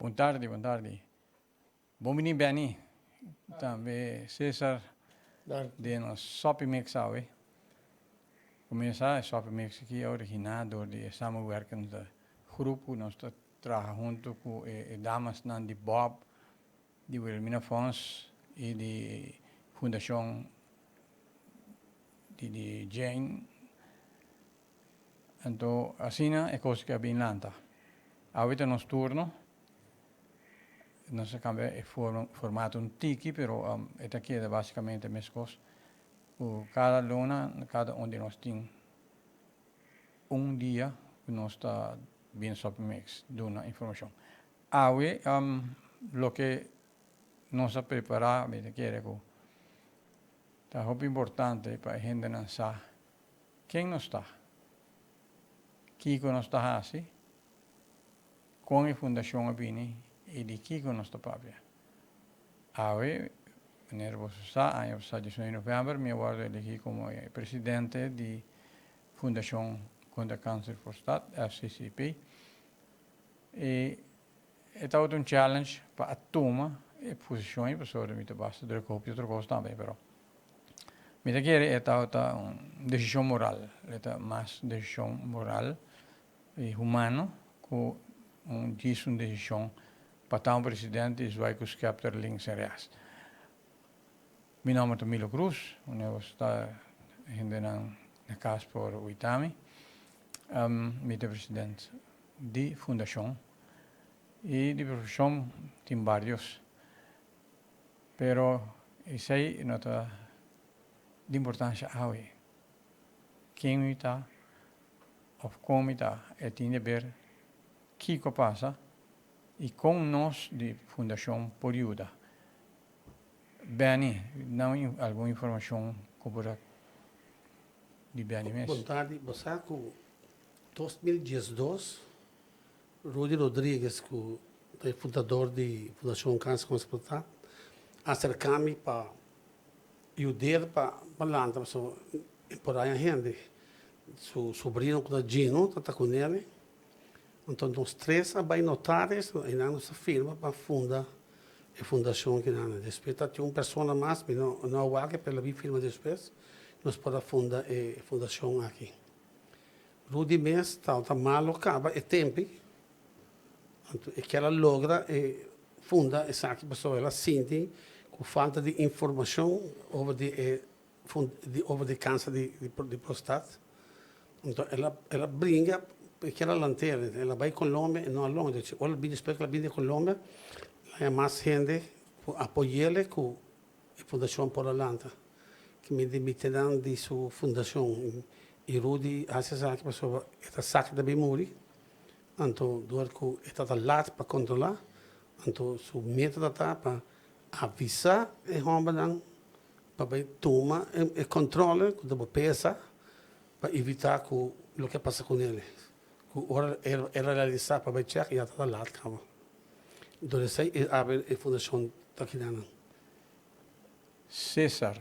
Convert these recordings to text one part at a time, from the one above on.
Bon tardi, bon tardi. Bon bini Benny, tambe Cesar den nos Soppy Mix awe. Kuminsá e Soppy Mix aki a originá dor di e samenwerkende groep ku nos ta traha huntu ku e damasnan di Bob, di Wilhelmina Fonds i di Fundashon di di Jane. Anto asina e kos ke a bin lanta. Awe ta nos turno. Nos a kambia e formato un tiki pero e ta keda basikamente meskos ku kada luna kada un di nos tin un dia ku nos ta bin Sopimix duna informashon. Awe loke nos a prepara mi ta kere ku ta hopi importante pa e hendenan sa ken nos ta, kiko nos ta hasi. Kon e fundashon a bini i di kiko nos ta papia? Awe, manera boso sa, aña pasá 19 di novèmber mi a wòrdu elegí komo e presidente di Fundashon Kontra Kanser Prostat, FCCP. I e tabata un challenge pa a tuma e posishon ei pasobra mi ta basta druk ku hopi otro kos tambe, pero mi ta kere e tabata un desishon moral, e ta mas desishon moral E humano ku un djis un desishon pa ta un presidente i zwai ku skepter links en rechts. Mi nomber ta Milo Cruz, un boso ta hendenan na kas por wita mi. Mi ta president di fundashon i di profeshon tin barios, pero esei no ta di importansha awe. Ken mi ta of kon mi ta, e tin di ber kiko pasa i kon nos di fundashon por yuda. Benny, nan algun informashon ku bo ta di Benny mes. Bon tardi, bo sa ku 2012 Rudy Rodriguez ku ta e fundador di Fundashon Kanser Kontra Prostat a aserka mi pa Yuder pa lanta pasobra e por haña hende. Su sobrino ku ta Gino ta ta ku nel. Anto nos tres a bai notaris i nan nos a firma pa funda e fundashon kinan. Despues ta tin un persona mas, mi no a wak pero el a bin firma despues, nos por a funda e fundashon aki. Rudy mes tabata malo kaba e tempi, anto e kier a logra e funda esaki pasobra el a sinti ku falta di informashon over di e over di kanser di prostat. Anto el a el a bringa e kier a lant'el, el a bai Colombia e no a logra. Ora el a bini despues ku el a bini di Colombia el a haña mas hende ku apoy'el ku e fundashon por a lanta. Ki mi di mitenan di su fundashon i Rudy hasi esaki pasobra e ta sa ku e ta bin muri. Anto dor ku e ta ta lat pa kontrolá, anto su meta ta ta pa avisá e hòmbernan pa bai tuma e kòntròle ku ta bo pesa pa evitá ku loke a pasa kuné, ku ora el a realisá pa bai chèk ya ta ta lat kaba. Dor esei e abri e fundashon ta kidanan. Cesar,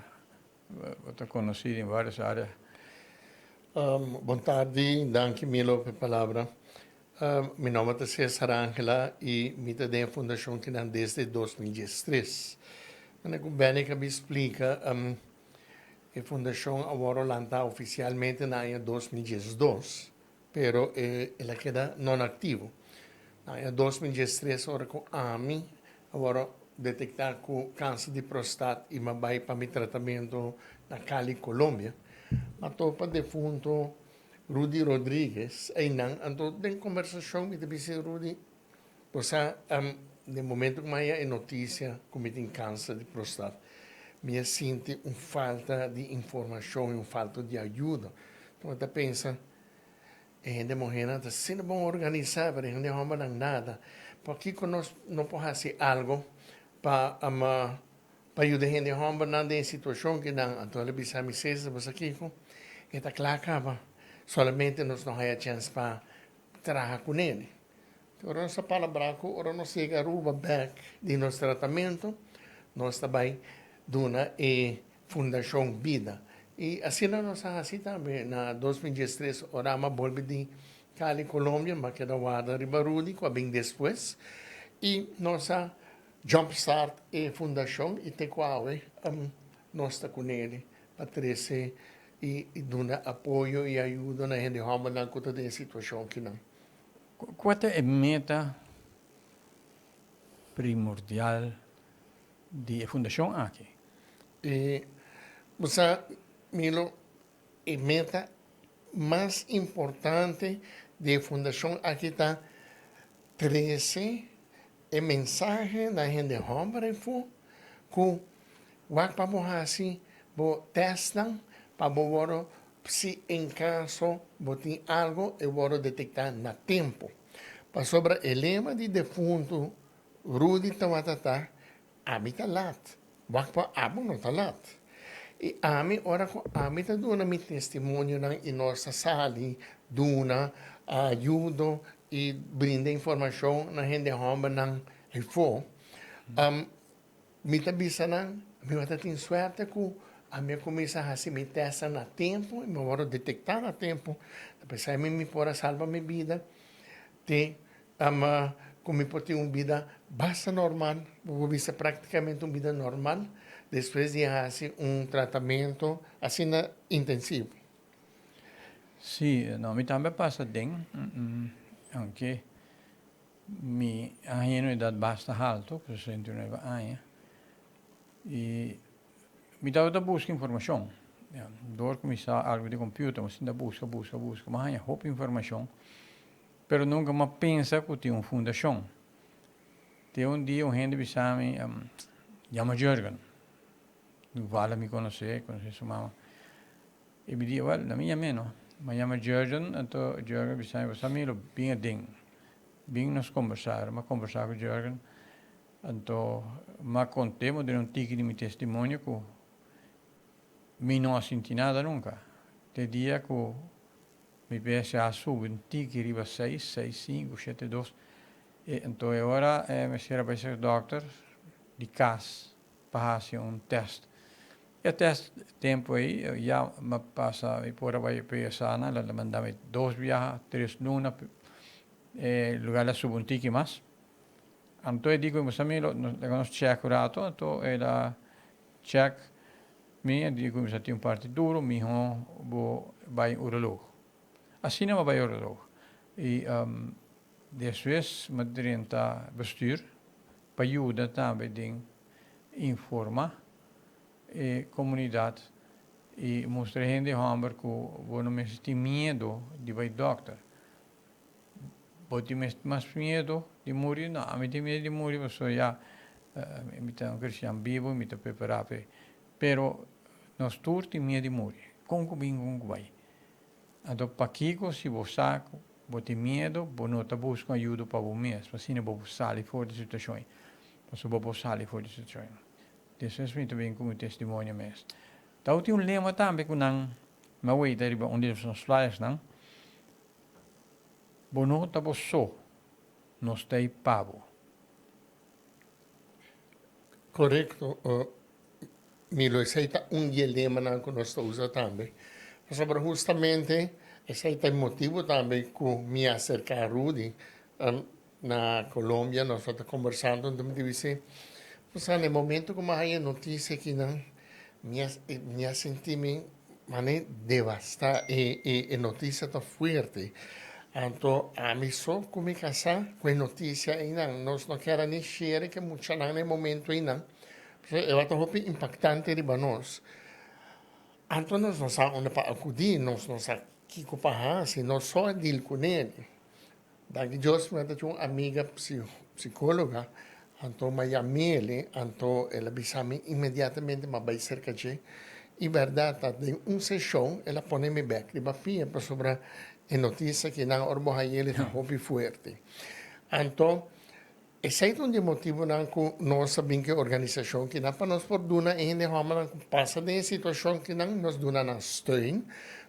bo ta konosí den vários área. Bon tardi, danki Milo pa e palabra. Mi nomber ta Cesar Angela i mi ta den e fundashon kinan desde 2013. Manera ku Benny a bin splika, e fundashon a wòrdu lantá ofisialmente na aña 2012, pero el a keda non aktivo. Na aña 2013 ora ku ami a wòrdu detektá ku kanser di prostat i mi a bai pa mi tratamentu na Cali, Colombia, mi a topa defunto Rudy Rodriguez einan. Anto den kombersashon mi ta bisa Rudy, bo sa den momento ku mi a haña e notisia ku mi tin kanser di prostat, mi a sinti un falta di informashon i un falta di ayuda. Anto mi ta pensa, E hende muhénan ta asina bon organisá, pero e hende hòmbernan nada. Pakiko nos no por hasi algu pa pa yuda e hende hòmbernan den e situashon ku nan? Anto el a bisa mi, Cesar, bo sa kiko? E ta kla kaba. Solamente nos no haya chèns pa traha kuné. Ora nos a palabrá ku ora nos yega Aruba bèk di nos tratamentu, nos ta bai duna e Fundashon Bida. I asina nos a hasi tambe na 2013 ora mi a bolbe di Cali, Colombia, mi a keda warda riba Rudy ku a bin despues. I nos a jump start e fundashon i te ku awe nos ta ku neli pa trese i duna apoyo i ayudo na hende hòmbernan ku ta den e situashon akinan. Kua ta e meta primordial di e fundashon aki? E bo sa, Milo, e meta mas importante di e fundashon aki ta trese e mensahe na hende hòmber afó ku wak pa bo hasi bo tèstnan pa bo wòrdu si en kaso bo tin algu e wòrdu detektá na tempu. Pasobra e lema di defuntu Rudy tabata ta Ami ta lat, wak pa abo no ta lat. I ami, ora ku ami ta duna mi testimonionan i nos ta sali duna ayudo i brinda informashon na hende hòmbernan afó, mi ta bisa nan, mi tabata tin suerte ku ami a kuminsá hasi mi tèstnan na tempu i mi a wòrdu detektá na tempu, ta p'esei mi por a salba mi bida te Ama ku mi por tin un bida basta normal, bo por bisa práktikamente un bida normal, despues di hasi un tratamentu asina intensivo. Sí, no, mi tambe a pasa den, aunke mi a haña un edat basta haltu, ku 69 aña, i mi tabata buska informashon. Dor ku mi sa algu di computer, mi a sinta buska, buska, buska, mi a haña hopi informashon. Pero nunka m'a pensa ku tin un fundashon. Te un dia un hende bisa mi, Yama Jurgen. Igual a mi konosé, konosé su mama. I mi di, wèl, na mi yam'é no. M'a yama Jurgen, anto Jurgen bisa mi, bo sa Milo, bin aden. Bin nos kombersá. M'a kombersá ku Jurgen, anto m'a kont'é, m'a duna un tiki di mi testimonio ku mi no a sinti nada nunka. Te dia ku Mi PSA a subi un tiki riba seis, seis, sinku, shete, dos. E anto e ora e mester a bai serka dòkter di kas pa hasi un tèst. E tèst tempu ei ya mi pasa mi por a bai PSA nan, el a manda mi dos biaha, tres luna, e lugar el a subi un tiki mas. Anto e di ku mi sa mi lo laga nos chèk un rato, anto el a chèk Mi a di cuminsa tin un parti duro, miho bo bay uroloog. Asina mi a bay uroloog. Y despues mi a drenta bestuur pa yuda tambe den informa e comunidad y mustra e hende homber cu bo no mester tin miedo di bay dokter. Bo tin mas miedo di muri? No, ami tin miedo di muri pasobra ya mi ta un cristian bibo y mi ta prepara p'e. Pero nos tur tin miedo di muri. Con cu bin, con cu bay. Anto pakico si bo sa cu bo tin miedo, bo no ta busca un ayudo pa bo mes, pa asina bo por sali for di situacion ey. Pasobra bo por sali for di situacion ey. Despues mi ta bin cu mi testimonio mes. Tabatin un lema tambe cu nan, mi a weita riba un di nos flyers nan. Bo no ta bo so, nos ta ei pa bo. Korekto, Milo, esei ta un di e lemanan ku nos ta usa tambe. Pasobra hustamente esei ta e motibu tambe ku mi a aserká Rudy na Colombia, nos tabata kombersando, anto mi ta bis'é, Bo sa, na e momento ku mi a haña e notisia akinan, mi a mi a sinti mi manera devastá, e e e notisia ta fuerte. Anto ami so ku mi kasá ku e notisia einan, nos no kier a ni share ku e muchanan na e momento einan, pasobra e tabata hopi impaktante riba nos. Anto nos no sa unda pa akudí, nos no sa kiko pa hasi, nos so a deal kuné. Danki Dios mi a ta cu un amiga psicologa, anto mi a yam'ele, anto el a bisa mi inmediatamente mi a bay cerca dje, y berdad ta den un sesion el a pone mi bek riba pia pasobra e noticia ki nan ora bo hay'ele ta hopi fuerte. Anto esey ta un di e motibonan cu nos a bin cu e organisacion kinan pa nos por duna e hende hombernan cu pasa den e situacion kinan nos duna nan steun.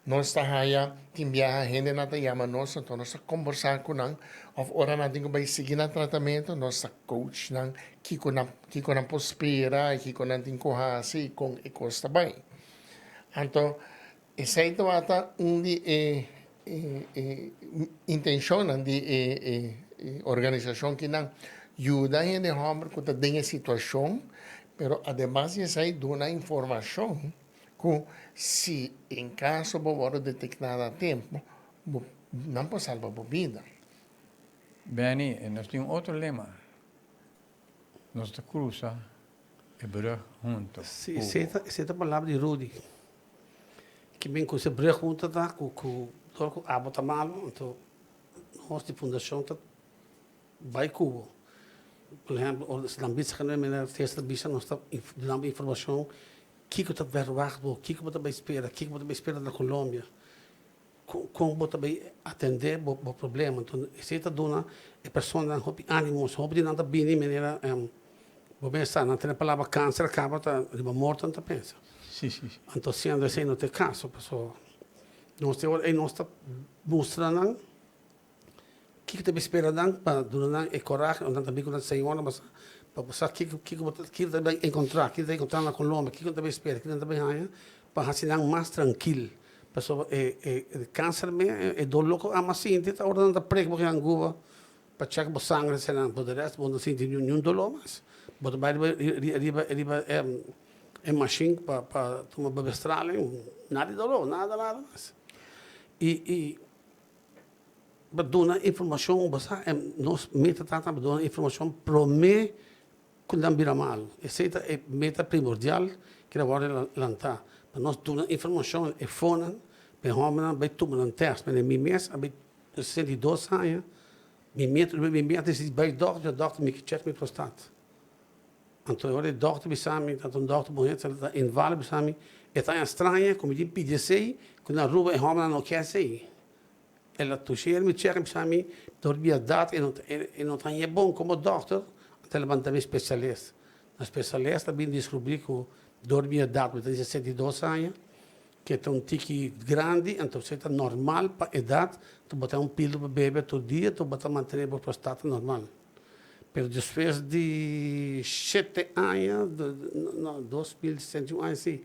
Nos ta haya tin biaha hendenan ta yama nos anto nos ta kombersá ku nan òf ora nan tin ku bai sigui nan tratamentu nos ta coach nan kiko nan kiko nan por spera i kiko nan tin ku hasi i kon e kos ta bai. Anto esei tabata un di e e intenshonnan di e e organisashon kinan. Yuda hende hòmber ku ta den e situashon, pero ademas di esei duna informashon ku si en kaso bo wòrdu detektá na tempu, bo nan por salba bo bida. Benny, nos tin un otro lema, Nos ta krusa e brug hunto. Sí, esei ta, esei ta palabra di Rudy. Ki bin krusa e brug hunto ta ku ku dor ku abo ta malu, anto nos di fundashon ta bai ku bo. Por ehempel, ora si nan bisa kende manera Cesar bisa nos ta duna bo informashon kiko ta verwagt bo, kiko bo ta bai spera, kiko bo ta bai spera na Colombia. Kon bo ta bai atendé bo problema. Enton esei ta duna e personanan hopi ánimo. Hopi di nan ta bini manera bo mester sa, nan tene palabra kanser a kaba ta riba morto nan ta pensa. Anto siendo esei no ta e kaso pasobra nos te ora ei nos ta mustra nan kiko ta bai spera nan pa duna nan e korahe ora nan ta bin ku nan señora bo sa pa bo sa kiko kiko bo ta kiko ta bai enkontrá kiko ta bai enkontrá na Colombia kiko nan ta bai spera kiko nan ta bai haña pa hasi nan mas trankil pasobra e e kanser me e doló ku ama sinti ta ora nan ta prek bo ku anguba pa chèk bo sangre esei por de rèst bo no sinti niun doló mas bo ta bai riba riba riba e mashin pa pa tuma bo bestraling nada di doló nada nada mas i i. Pa duna informashon, bo sa, nos meta ta pa duna informashon promé ku nan bira malu. Esei ta e meta primordial ku ta wòrdu lantá, pa nos duna informashon e fonan pa e hòmbernan bai tuma nan tèst. Pasobra mi mes a bai 62 aña, mi meta mi meta si bai dòkter, dòkter mi ke chèk mi prostat. Anto e ora e dòkter bisa mi, tantu un dòkter muhé ta inválido bisa mi, e ta straña ku mi tin pidi esei ku na Aruba e hòmbernan no ke esei. El a tusher mi chek, bisa mi dor di mi edat e no e no ta haña bon komo dòkter, anto el a manda mi spesialist. Na spesialist a bin diskubrí ku dor di mi edat, mi ta di 62 aña, ke ta un tiki grandi, anto esei ta normal pa edat, anto bo ta un pildo pa bebe tur dia, anto bo ta mantené bo prostata normal. Pero despues di shete aña, no, 2061 aña si,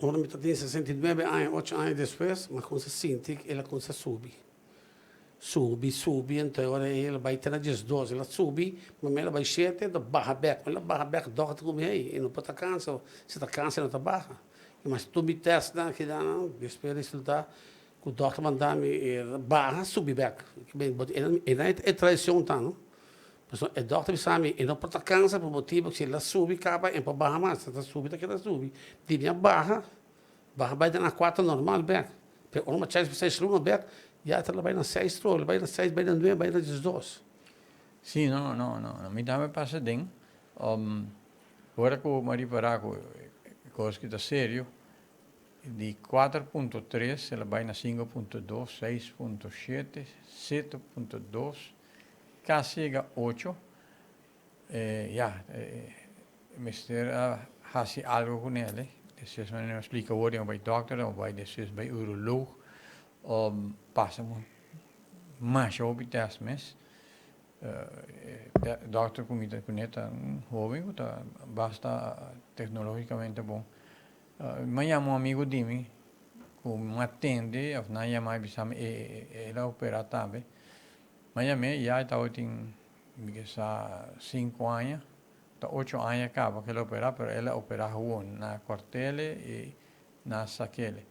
Ora mi ta tin 69 aña, ocho aña despues, mi a cuminsa sinti cu el a cuminsa subi. Subi, subi, anto e ora ey el a bay te na 12. El a subi, mami el a bay shete, el a baha bek. Ora el a baha bek, dokter cu mi, hey, e no por ta cansa, si ta cansa e no ta baha. Y mas tur mi testnan kidanan, despues resulta cu dokter manda mi, el a baha, subi bek. E e traicion ta, no? Pasobra e dòkter bisa mi, e no por ta kansa pa motibu ku si el a subi kaba e por baha mas, e ta subi ta keda subi. Di mi a baha, baha bai den a kuater normal bèk. Pero ora mi a chèk pa seis luna bèk, ya e ta bai na seis trobe, bai na seis, bai na nuebe, bai na diesdos. Sí, no, no, no, mi tambe pasa den. Ora ku mi a ripará ku e kos ki ta serio, di 4.3 el a bai na 5.2, 6.7, 7.2, Casi yega ocho, ya, e mester a haci algo cu nel. Despues mi a splica awor, mi a bay dokter, mi a bay despues bay uroloog, pasa masha hopi test mes. Dokter cu mi ta cune ta un hoben cu ta basta tecnologicamente bon. Mi a yama un amigo di mi cu mi a tende of nan a yama y bisa mi el a opera tambe. Mi a yam'é ya e tabatin mi ke sa sinku aña, ta ocho aña kaba ku el a operá, pero el a operá gewoon na kòrt'ele i na sak'ele.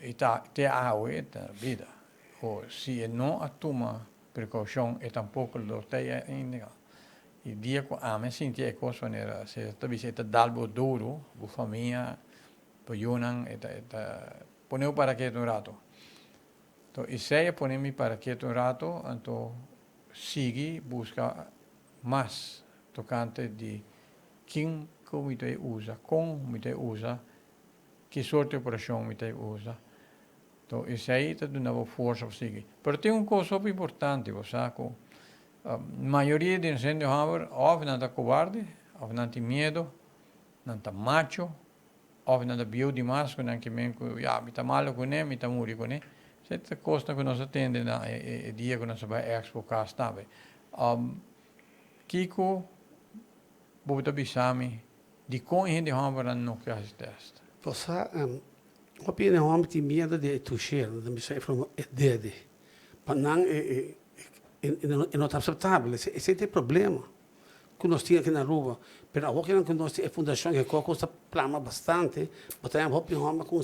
I ta te awe e ta bida. O si e no a tuma prekoushon e tampoko lo ta ei ainda. I dia ku ami a sinti e kos manera se ta bisa e ta dal bo duru, bo famia, bo yunan, e ta e ta pone bo para ketu un rato. Anto esei a pone mi para ketu un rato, anto sigui buska mas tokante di kin ku mi ta usa, kon mi ta usa, ki sorto di operashon mi ta usa. Anto esei ta duna bo forsa pa sigui. Pero tin un kos hopi importante, bo sa ku mayoria di nos hende hòmber òf nan ta kobarde, òf nan tin miedu, nan ta macho, Of nan ta bieu dimas ku nan ke men ku ya mi ta malu kuné, mi ta muri kuné. Esei ta kosnan ku nos a tende na e dia ku nos a bai Expo Kas tambe. Kiko bo ta bisa mi dikon e hende hòmbernan no ke hasi tèst? Bo sa, hopi hende hòmber tin miedu di e tushé, nan ta bisa e forma e dede. Pa nan e. E no ta aceptabel. Esey ta e problema cu nos tin aki na Aruba. Pero awor cu nos tin e fundacion e cos ta plama bastante, bo ta haya hopi homber cu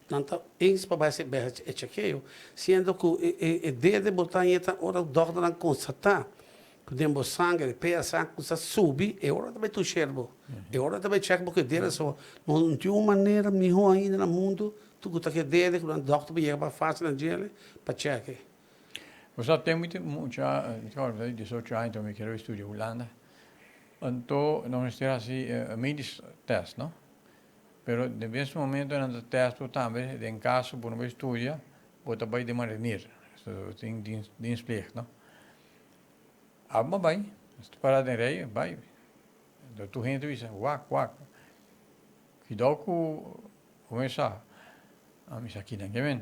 nan ta eens pa bay haci e chekeo, siendo cu e dede bo ta haya ta ora dokternan constata cu den bo sanger e PSA cu sa subi, e ora ta bay toucher bo, e ora ta bay check bo cu e dede so. No tin un manera miho ainda na mundo cu ta cu e dede cu nan dokter por yega mas facil na djele pa check. Bo sa ten mi tin mucha, mi ta kòrda diesocho aña mi kere bai studia Hulanda, anto nos mester hasi medisch test no, pero den mes momento nan ta test bo tambe den kaso bo no bai studia bo ta bai den marinier, so tin dienstplicht no. Abo bai, nos ta para den rei bai, anto tur hende ta bisa wak wak, kidou ku kuminsá, ami sa kinan ke men.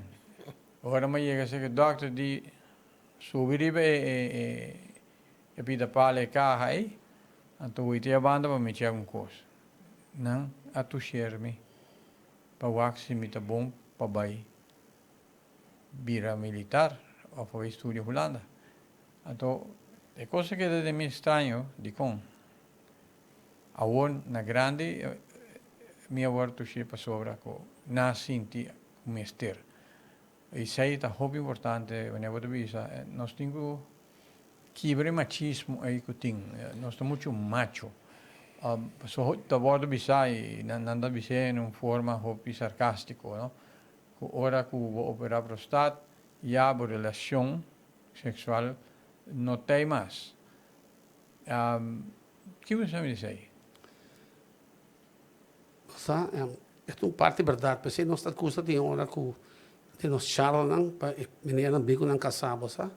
Ora mi a yega esaki dokter di subi riba e pida pala e kaha ei, anto witi a banda pa mi chek un kos. Nan a tusher mi pa wak si mi ta bon pa bai bira militar of pa bai studia Hulanda. Anto e kos a keda den mi straño dikon awor na grandi mi a wòrdu tusher pasobra ku nan a sinti ku mester. Esei ta hopi importante wanneer bo ta bisa nos tin ku kibra e machismo ei ku tin. Nos ta muchu macho. Pasobra ta wòrdu bisa i nan ta bis'é den un forma hopi sarkástiko no, ku ora ku bo operá prostat ya bo relashon seksual no t'ei mas. Ki bo sa di esei? Sa, e ta un parti berdad, p'esei nos ta gusta tin ora ku den nos charlanan pa e menernan bin ku nan kasá, bo sa.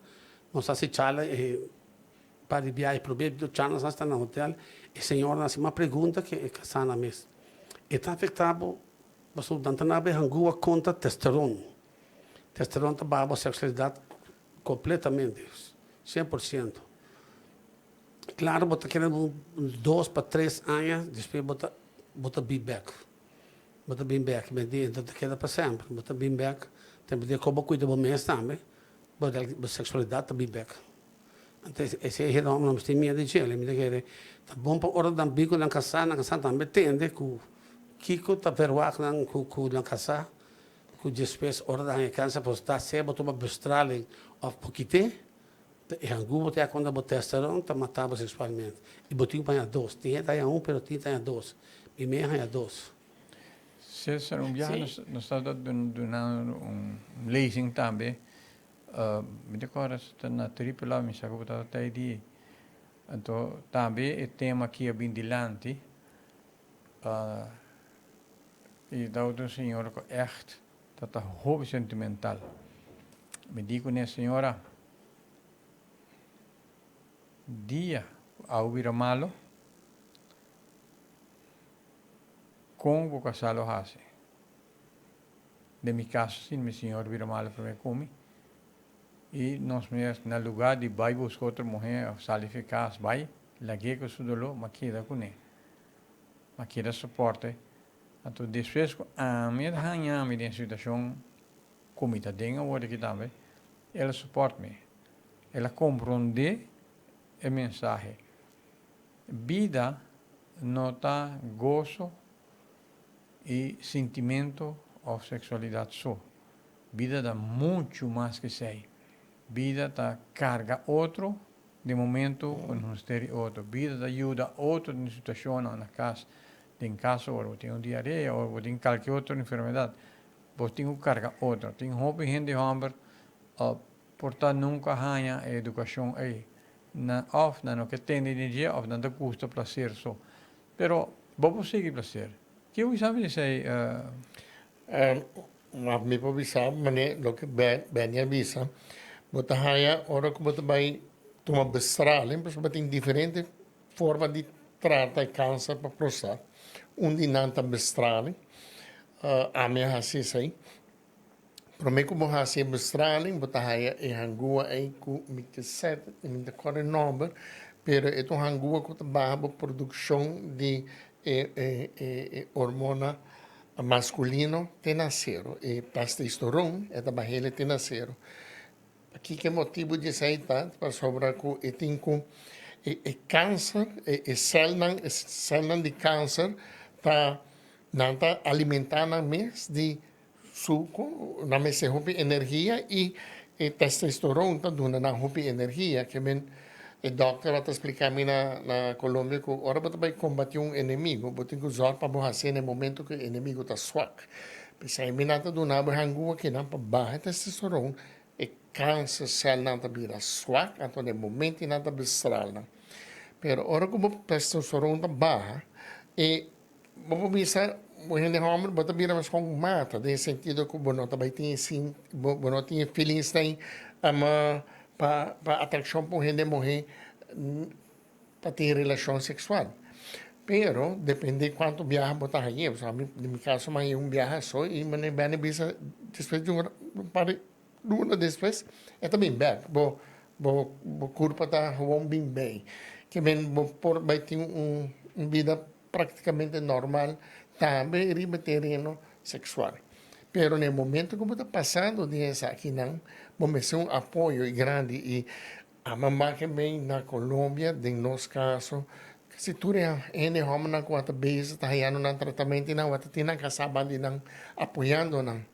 Nos hasi charla e par di biaha, e promé charla nos hasi ta na hotel, e señornan hasi mas pregunta ke e kasánan mes. E ta afektá bo pasobra nan ta nab'e hangua kontra testeron. Testeron ta baha bo seksualidat kompletamente, 100%. Claro bo ta keda un dos pa tres aña despues bo ta bo ta bin bek bo ta bin bek me di ta keda pa semper bo ta bin bek ta di con bo cuida bo mes tambe bo bo sexualidad ta bin bek anto esey hende homber no mester miedo di djele mi ta kere ta bon pa ora nan bin cu nan casa nan casa tambe tende cu kico ta verwagt nan cu cu nan casa cu despues ora nan haña cancer ta sea bo tuma bestraling of bo kite. Ta e hangu bo ta ya konta bo testosteron ta mata bo seksualmente i bo tin ku haña dos. Tin hende ta haña un pero tin ta haña dos. Mi mei a haña dos. Cesar, un biaha nos tabata dunando un lezing tambe, mi ta kòrda si ta na Tripula, mi sa ku bo tabata ei di, anto tambe e tema aki a bin dilanti, i tabata un señora ku ègt tabata hopi sentimental. Mi di ku ne, Señora, dia ku awe bira malo, kon bo kasá lo hasi? Den mi kaso si mi señor bira malo promé ku mi, i nos mes na lugá di bai buska otro muhé òf sali fi kas bai, lag'é ku su doló, m'a keda kuné, m'a keda soport'e. Anto despues ku ami a haña mi den situashon ku mi ta den awor aki tambe, el a support mi. El a komprondé e mensahe. Bida no ta goso i sintimentu òf seksualidat so. Bida ta muchu mas ku esei. Bida ta karga otro den momentu ku nos mester di otro. Bida ta yuda otro den situashonnan na kas, den kas ora bo tin un diarea, ora bo tin kalke otro enfermedat. Bo tin ku karga otro. Tin hopi hende hòmber por ta nunka haña e edukashon ei. Nan òf nan no ke tende di dje òf nan ta gusta plaser so. Pero bo por sigui plaser. Ke bo bisa mi di esei? Mi por bisa manera loke Benny a bisa. Bo ta haña ora ku bo ta bai tuma bestraling pasobra bo tin diferente forma di trata e kanser pa prostat. Un di nan ta bestraling. Ami a hasi esei. Promé ku bo hasi e bestraling bo ta haya e hangua ei ku mi ta sèt, mi ta kòrda e nòmber, pero e ta un hangua ku ta baha bo produkshon di e e hormona maskulino te na sero. E testosteron e ta bah'é te na sero. Pakiko e motibu di esei ta? Pasobra ku e tin ku e e kanser, e e sèlnan, e sèlnan di kanser ta nan ta alimentá nan mes di suku, nan mester hopi energia i e testosteron ta duna nan hopi energia. Ke men e dòkter a ta splika mi na na Colombia ku ora bo ta bai kombatí un enemigo bo tin ku zòrg pa bo hasié na e momento ku e enemigo ta swak. P'esei mi nan ta duna bo e hangua kinan pa baha e testosteron, e kanser sèlnan ta bira swak, anto na e momento nan ta bestral nan. Pero ora ku bo testosteron ta baha e bo por bisa bo hende hòmber bo ta bira mas kon mata den e sentido ku bo no ta bai tin e sin bo bo no tin e feelings den pa pa atrakshon pa un hende muhé pa tin relashon seksual. Pero depende kuantu biaha bo ta hañ'é pasobra ami den mi kaso mi a hañ'é un biaha so i mi bini bisa despues di un par di luna despues e ta bin bèk bo bo bo kurpa ta gewoon bin bei. Ke men bo por bai tin un un bida praktikamente normal tambe riba tereno seksual. Pero na e momento ku bo ta pasando den esakinan bo mester un apoyo grandi i A mama ke mei na Colombia, den nos caso, casi tur e hende hombernan cu a ta bezig ta hayando nan tratamento y nan wata tin nan casa banda di nan apoyando nan.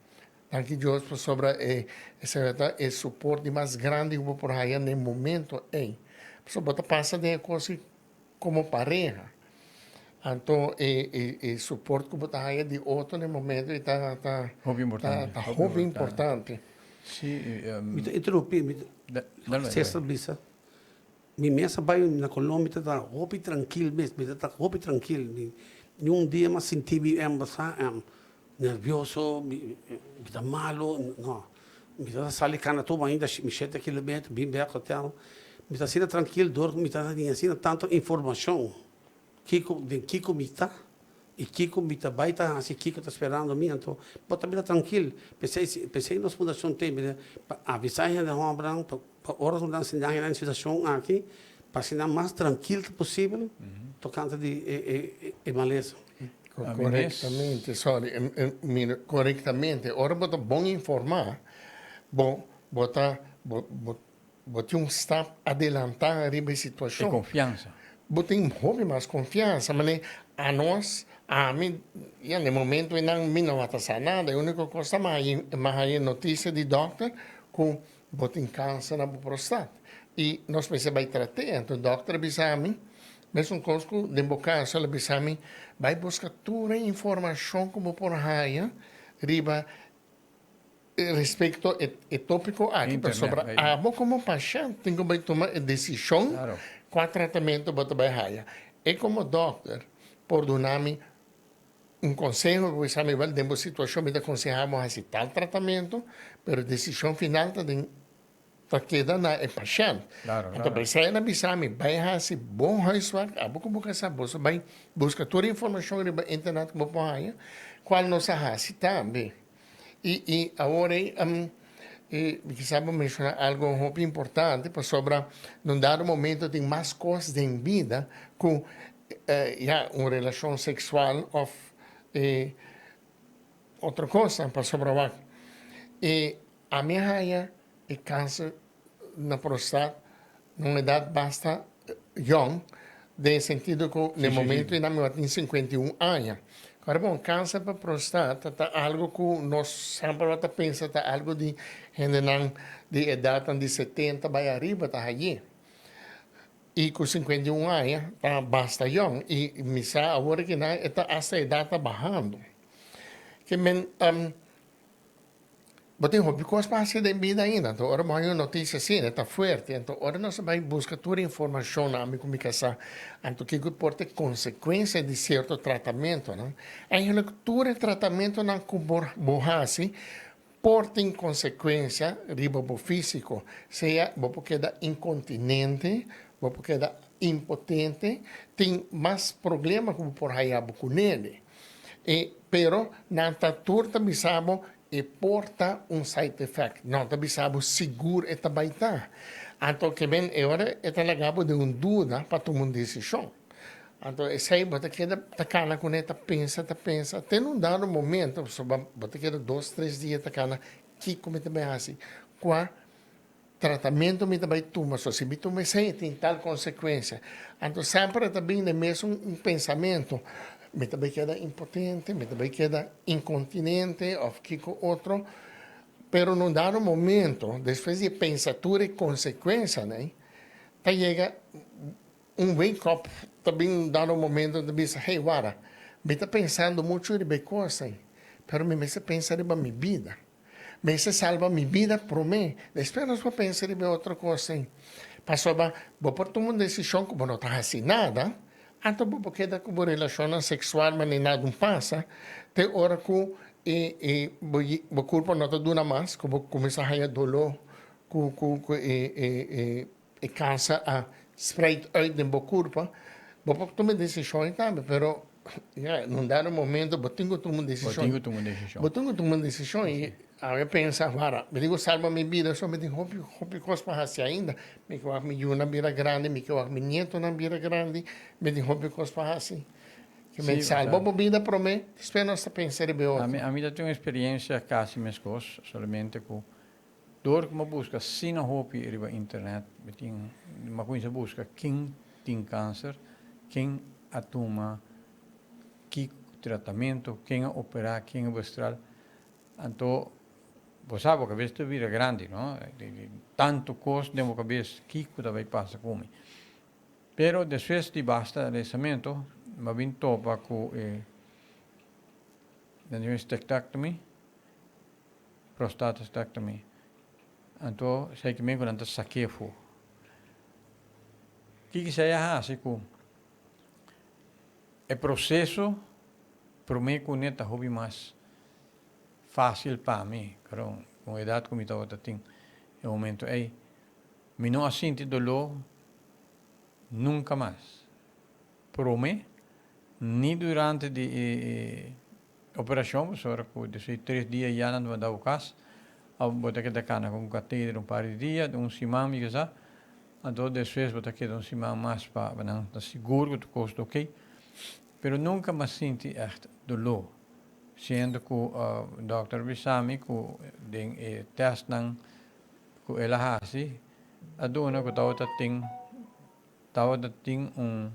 Danki Dios pasobra e esaki ta e support di mas grandi cu bo por haya na e momento ey. Pasobra bo ta pasa den e cos como pareha. Anto e e e support cu bo ta haya di otro na e momento ey ta ta Hopi importante. ta hopi importante. Si, Mi ta interrumpí, mi ta, Cesar bisa, mi mes a bai na Colombia mi ta ta hopi trankil mes, mi ta ta hopi trankil, mi niun dia mi a sinti mi embasá, nervioso, mi ta malo, no. Mi ta sali cana tur ainda mi shete kilometer bin bek hotel. Mi ta asina trankil dor cu mi ta tin asina tanto informacion kico den kico mi ta y kico mi ta bay ta haci kico ta sperando mi anto bo ta bira trankil. Pesey pesey nos fundacion tin pa avisa e hende hombernan pa ora cu nan sinti nan situacion aki pa asina mas trankil ta posibel tocante di e malesa. Korektamente, sorry, mira, korektamente, ora bo ta bon informá, bo bo ta bo bo bo tin un stap adelantá riba e situashon. E konfiansa. Bo tin hopi mas konfiansa, manera anos, ami, ya na e momento einan mi no a sa nada, e úniko kos ta mi a haña notisia di dòkter ku bo tin kanser na bo prostat i nos mester bai trat'é. Anto dòkter a bisa mi Mesun kos ku den bo kaso el a bisa mi, bai buska tur e informashon ku bo por haña riba respekto e topiko aki, pasobra abo komo pashènt tin ku bai tuma e desishon kua tratamentu bo ta bai haña. E komo dòkter por duna mi un konseho ku bisa mi, wèl den bo situashon mi ta konsehá bo hasi tal tratamentu, pero desishon final ta den Ta keda na e pashènt. Anto p'esei el a bisa mi, bai hasi bon huiswerk, abo ku bo ke sa, boso bai buska tur informashon riba internet ku bo por haña, kual nos a hasi tambe. I i awor ei mi kisa bo menshoná algu hopi importante pasobra na un dado momento tin mas kos den bida ku ya un relashon seksual òf otro kosnan pasobra wak e Ami a haña e kanser na prostat na un edat basta yòn, den e sentido ku na e momento ei mi tin 51 aña. Kòrda bon, kanser pa prostat ta algu ku nos semper a ta pensa ta algu di hendenan di edatnan di 70 bai ariba ta hañ'é. I ku 51 aña ta basta yòn i mi sa awor aki nan e ta asta edat ta bahando. Ke men. Bo tin hopi kos pa hasi den bida ainda. Anto ora bo haña un notisia asina e ta fuerte. Anto ora nos a bai buska tur e informashonnan ami ku mi kasá, anto kiko por ta e konsekuensia di sierto tratamentonan. Eigenlijk tur e tratamentonan ku bo bo hasi por tin konsekuensia riba bo físiko. Sea bo por keda inkontinente, bo por keda impotente, tin mas problema ku bo por haña bo kunele. E pero nan ta tur ta bisa bo e por ta un side effect. No ta bisa bo sigur e ta bai ta. Anto ke men e ora e ta laga bo den un duda pa tuma un desishon. Anto esei bo ta keda ta kana kuné ta pensa ta pensa te na un dado momento pasobra bo ta keda dos tres dia ta kana kiko mi ta bai hasi kua. Tratamentu mi ta bai tuma, so si mi tuma esei e tin tal konsekuensia. Anto semper e ta bin den mesun un pensamentu, mi ta bai keda impotente, mi ta bai keda inkontinente òf kiko otro. Pero na un dado momento, despues di e pensa tur e konsekuensianan, ta yega un wake up, ta bin un dado momento ta bisa, hey wara, mi ta pensando muchu riba e kos ei, pero mi mester pensa riba mi bida. Mester salba mi bida promé, despues nos por pensa riba e otro kosnan. Pasobra bo por tuma un desishon ku bo no ta hasi nada, anto bo por keda ku bo relashonnan seksual manera nada un pasa, te ora ku e e bo bo kurpo no ta duna mas, ku bo kuminsá haña doló, ku ku ku e e e e kanser a spreid uit den bo kurpa, bo por tuma e desishon ei tambe, pero ya, na un dado momento bo tin ku tuma un desishon. Bo tin ku tuma un desishon. Bo tin ku tuma un desishon i awe pensa, wara, mi tin ku salba mi bida, so mi tin hopi, hopi kos pa hasi ainda. Mi ke wak mi yunan bira grandi, mi ke wak mi nietonan bira grandi, mi tin hopi kos pa hasi. Ke men salba bo bida promé, despues nos ta pensa riba e otro. Ami ta tin un eksperensia kasi meskos, solamente ku Dor ku mi a buska asina hopi riba internet, mi tin, mi a kuminsá buska ken tin kanser, ken a tuma ki tratamentu, ken a operá, ken a bustral. Anto, bo sa bo kabes ta bira grandi, no? Tantu kos den bo kabes, kiko ta bai pasa ku mi? Pero despues di basta lesamentu, mi a bin topa ku e, nan di mastectomy. Prostatastectomy. Anto esei ki men ku nan ta sak'é afó. Kiko esei a hasi ku e proseso promé kuné ta hopi mas fásil pa mi, pero ku edat ku mi tabata tin e momento ei, mi no a sinti doló nunka mas. Promé ni durante di e Operashon pasobra ku despues di tres dia ya nan ta manda bo kas, òf bo ta keda kana ku un kateder un par di dia, un siman mi kisa, anto despues bo ta keda un siman mas pa nan ta sigur ku tur kos ta okey. Pero nunka mi a sinti ègt doló, siendo ku dòkter a bisa mi ku den e tèstnan ku el a hasi a duna ku tabata tin tabata tin un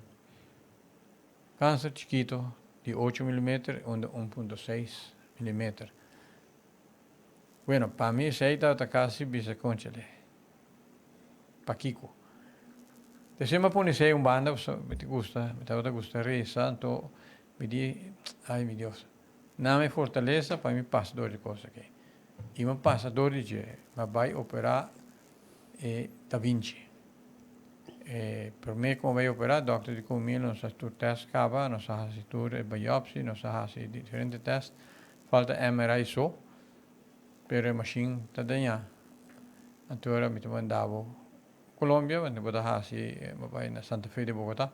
Kanser chikito di ocho milimeter unda 1.6 milimeter. Bueno, pa mi esei tabata kasi bisa konchale. Pakiko? Despues mi a pone esei un banda pasobra mi ta gusta, mi tabata gusta resa, anto mi di, ay mi Dios, name fortalesa pa mi pasa dor di kos aki. I mi a pasa dor di dje, mi a bai opera e Da Vinci. E promé ku bai operá, dòkter di ku mi nos a tur tèst kaba, nos a hasi tur e biopsi, nos a hasi diferente tèst, falta MRI so, pero e mashin ta dañá. Anto ora mi ta manda bo Colombia, bo ta hasi, bo bai na Santa Fe de Bogotá,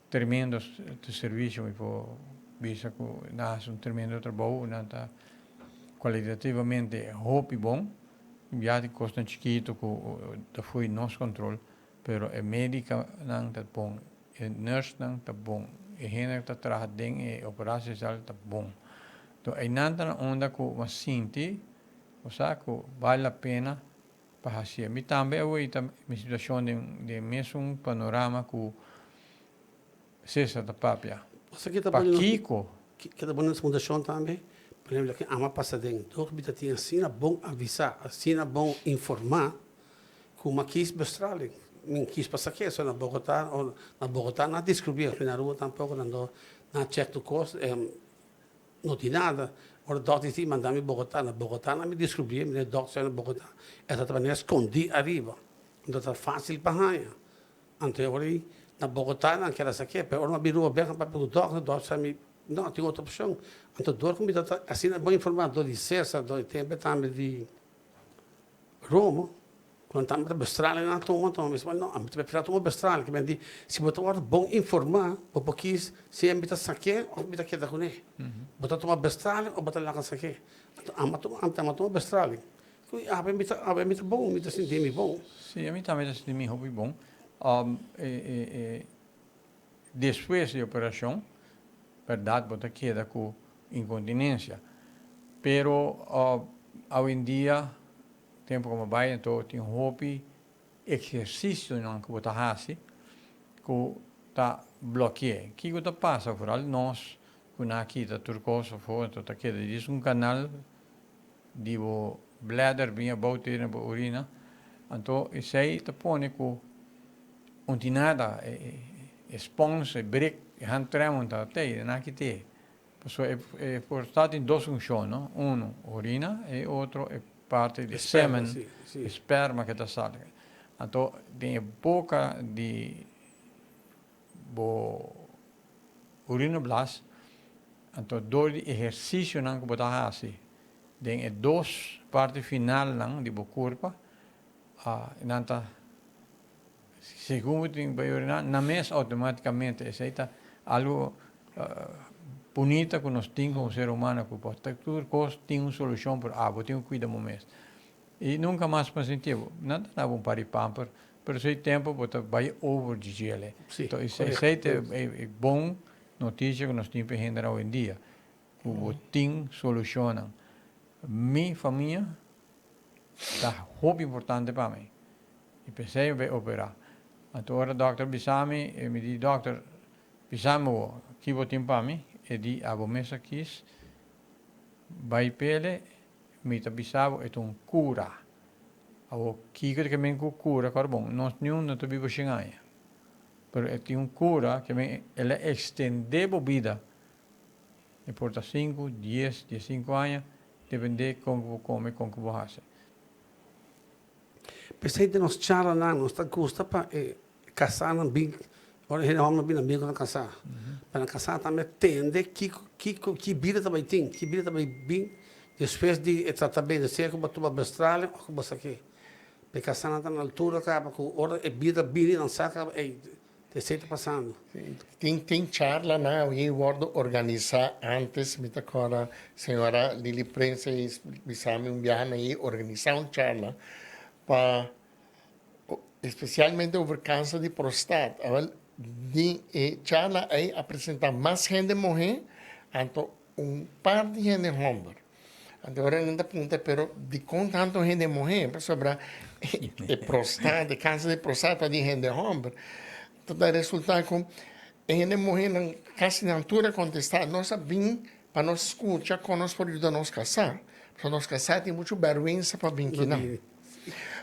tremendo servisio, mi por bisa ku nan a hasi un tremendo trabou, nan ta kualitativamente hopi bon. Ya tin kosnan chikitu ku ta fui nos kontrol, pero e medikanan ta bon, e nursenan ta bon, e hende ku ta traha den e operatiesal ta bon. Enton einan ta na unda ku bo a sinti, bo sa ku bal la pena pa hasié. Mi tambe a wei ta mi situashon den den mesun panorama ku Cesar ta papia. Pakiko? Ke ta bon na fundashon tambe, por ehemplo loke ama pasa den dor mi ta tin asina bon avisá, asina bon informá ku mi a kis bestraling. Mi kis pasa ke so na Bogotá o na Bogotá nan a deskribí aki na Aruba tampoko nan no nan a chèk tur kos no tin nada. Ora dòkter di manda mi Bogotá, na Bogotá nan mi deskribí mi dòkter na Bogotá e ta manera skondí ariba, no ta fásil pa haña. Anto e ora ei na Bogotá nan keda sa ke, pero ora mi a bin Aruba bek nan papia ku dòkter, dòkter sa mi no tin otro opshon. Anto dor ku mi ta asina bon informá dor di Cesar, dor di tempe tambe di Romo, ku nan tambe ta bestralen nan a tuma, anto mi bisa no, ami ta prefera tuma bestralen, ke men di si bo ta wòrdu bon informá bo por kis si mi ta sak'é òf mi ta keda kuné. Bo ta tuma bestralen òf bo ta laga sak'é. Anto ami a tuma, ami a tuma bestralen. Ku awe mi ta awe mi ta bon, mi ta sinti mi bon. Sí, ami tambe ta sinti mi hopi bon. E despues di operashon, bèrdat bo ta keda ku inkontinensia. Pero awendia. Tempu ku bo bai anto tin hopi ehersisionan ku bo ta hasi ku ta bloke'é. Kiko ta pasa? Foral nos ku nan a kita tur kos afó anto ta keda djis un kanal di bo bladder bin abou te na bo orina. Anto esei ta pone ku un tin nada e spons, e brek, e handrem ta tei, nan a kit'é. Pasobra e prostat tin dos funshon, no? Uno, orina, e otro e parti di semen, e sperma ke ta sali. Anto den e boka di bo urinoblas, anto dor di ehersisionan ku bo ta hasi den e dos parti finalnan di bo kurpa, nan ta Segun bo tin bai oriná, nan mes outomátikamente. Esei ta algu bunita ku nos tin komo ser humano, ku pa tur kos tin un solushon, pero abo tin ku kuida bo mes. I nunka mas pa sinti bo. Nan ta daba un par di pamper, pero esei tempu bo ta bai over di djele. Enton esei ta e bon notisia ku nos tin pa e hendenan oyendia, ku bo tin solushonnan. Mi famia ta hopi importante pa mi. I p'esei mi bai operá. Anto ora dòkter bisa mi, e mi di, Dòkter, bisa mi bo, ki bo tin pa mi? E di, Abo mes a kis bai pele, mi ta bisa bo e ta un kura. Awor, kiko ta ke men ku kura? Kòrda bon, nos niun no ta biba shen aña. Pero e tin un kura ke men el a ekstendé bo bida. E por ta sinku, dies, diesinku aña, dependé kon ku bo kome, kon ku bo hasi. P'esei den nos charlanan nos ta gusta pa e kasánan bin, ora e hende hòmber bin nan bin ku nan kasá, pa nan kasá tambe tende kiko kiko ki bida ta bai tin, ki bida ta bai bin despues di e tratamentu, sea ku bo tuma bestralen òf ku bo sa ke. Pa e kasánan ta na altura kaba ku ora e bida bini nan sa kaba ey esei ta pasando. Tin tin charlanan awe wòrdu organisá antes, mi ta kòrda señora Lily Prince a bisa mi un biaha nan a organisá un charla pa espesialmente over kanser di prostat. Awel den e charla ei a presentá mas hende muhé anto un par di hende hòmber. Anto ora nan ta puntra pero dikon tantu hende muhé? Pasobra e prostat, e kanser di prostat ta di hende hòmber. Ta ta resultá ku e hende muhénan kasi nan tur a kontestá, nos a bin pa nos skucha kon nos por yuda nos kasá, pasobra nos kasá tin muchu bèrgwensa pa bin kinan.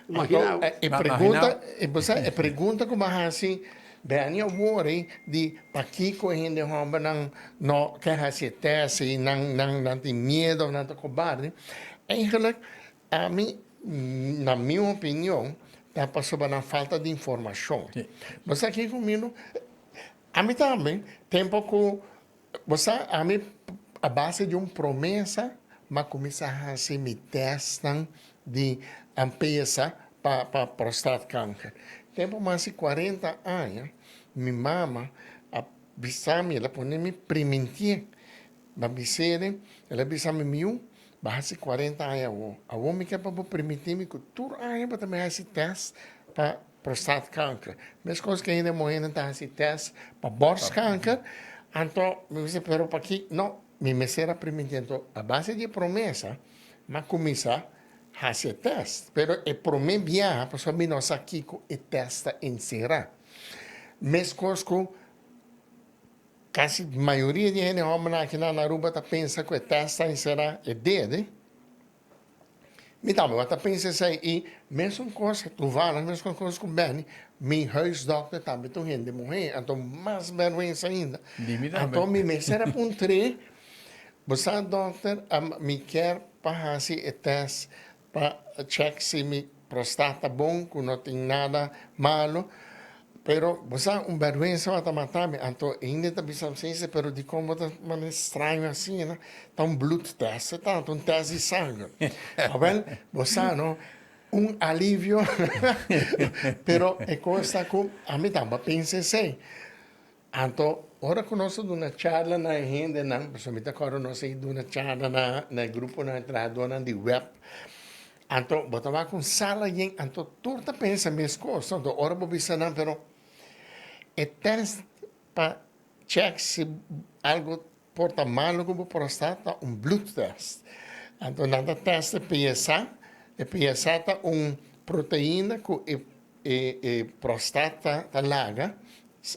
Anto e pregunta, e pregunta ku bo a hasi Benny awor ei di pakiko e hende hòmbernan no ke hasi e tèst ei, nan nan nan tin miedu òf nan ta kobarde, eigenlik ami na mi opinion ta pasobra nan falta di informashon. Bo sa kiko Milo? Ami tambe tempu ku Bo sa, ami a base di un promesa m'a kuminsá hasi mi tèstnan di pesa pa pa prostaatkanker. Tempu mas di kuarenta aña mi mama a bisa mi, el a pone mi primintié. M'a bis'é, el a bisa mi, Miu, bo a hasi kuarenta aña awor. Awor mi ke pa bo primintí mi ku tur aña bo ta bai hasi tèst pa Prostaatkanker. Meskos ku hende muhénan ta hasi tèst pa bòrstkanker, anto mi bisa pero paki no, mi mester a primintí. Anto a base di e promesa mi a kuminsá hasi e tèst, pero e promé biaha pasobra mi no sa kiko e tèst ta enserá. Meskos ku kasi mayoria di hende hòmbernan aki na Aruba ta pensa ku e tèst ta enserá e dede. Mi tambe tabata pensa esei i mesun kos toevallig mesun kos ku Benny, mi huisdokter tambe ta un hende muhé, anto mas bèrgwensa ainda. Anto mi mester a puntr'é, bo sa dòkter, mi kier pa hasi e tèst pa chèk si mi prostat ta bon, ku no tin nada malo. Pero bo sa un bèrgwensa bo ta mata mi, anto hende ta bisa mi si, pero dikon bo ta manera straño asina? Ta un bloedtest e ta, ta un tèst di sanger. Awèl, bo sa no, un alivio, pero e kos ta ku ami tambe a pensa esei. Anto ora ku nos a duna charla na e hendenan, pasobra mi ta kòrda nos a duna charla na na e gruponan, e trahadónan di web, anto bo ta wak un sala yen, anto tur ta pensa meskos, anto ora bo bisa nan, pero e tèst pa chèk si algu por ta malu ku bo por a sta ta un bloedtest. Anto nan ta tèst e PSA. E PSA ta un proteina ku e e prostata ta laga,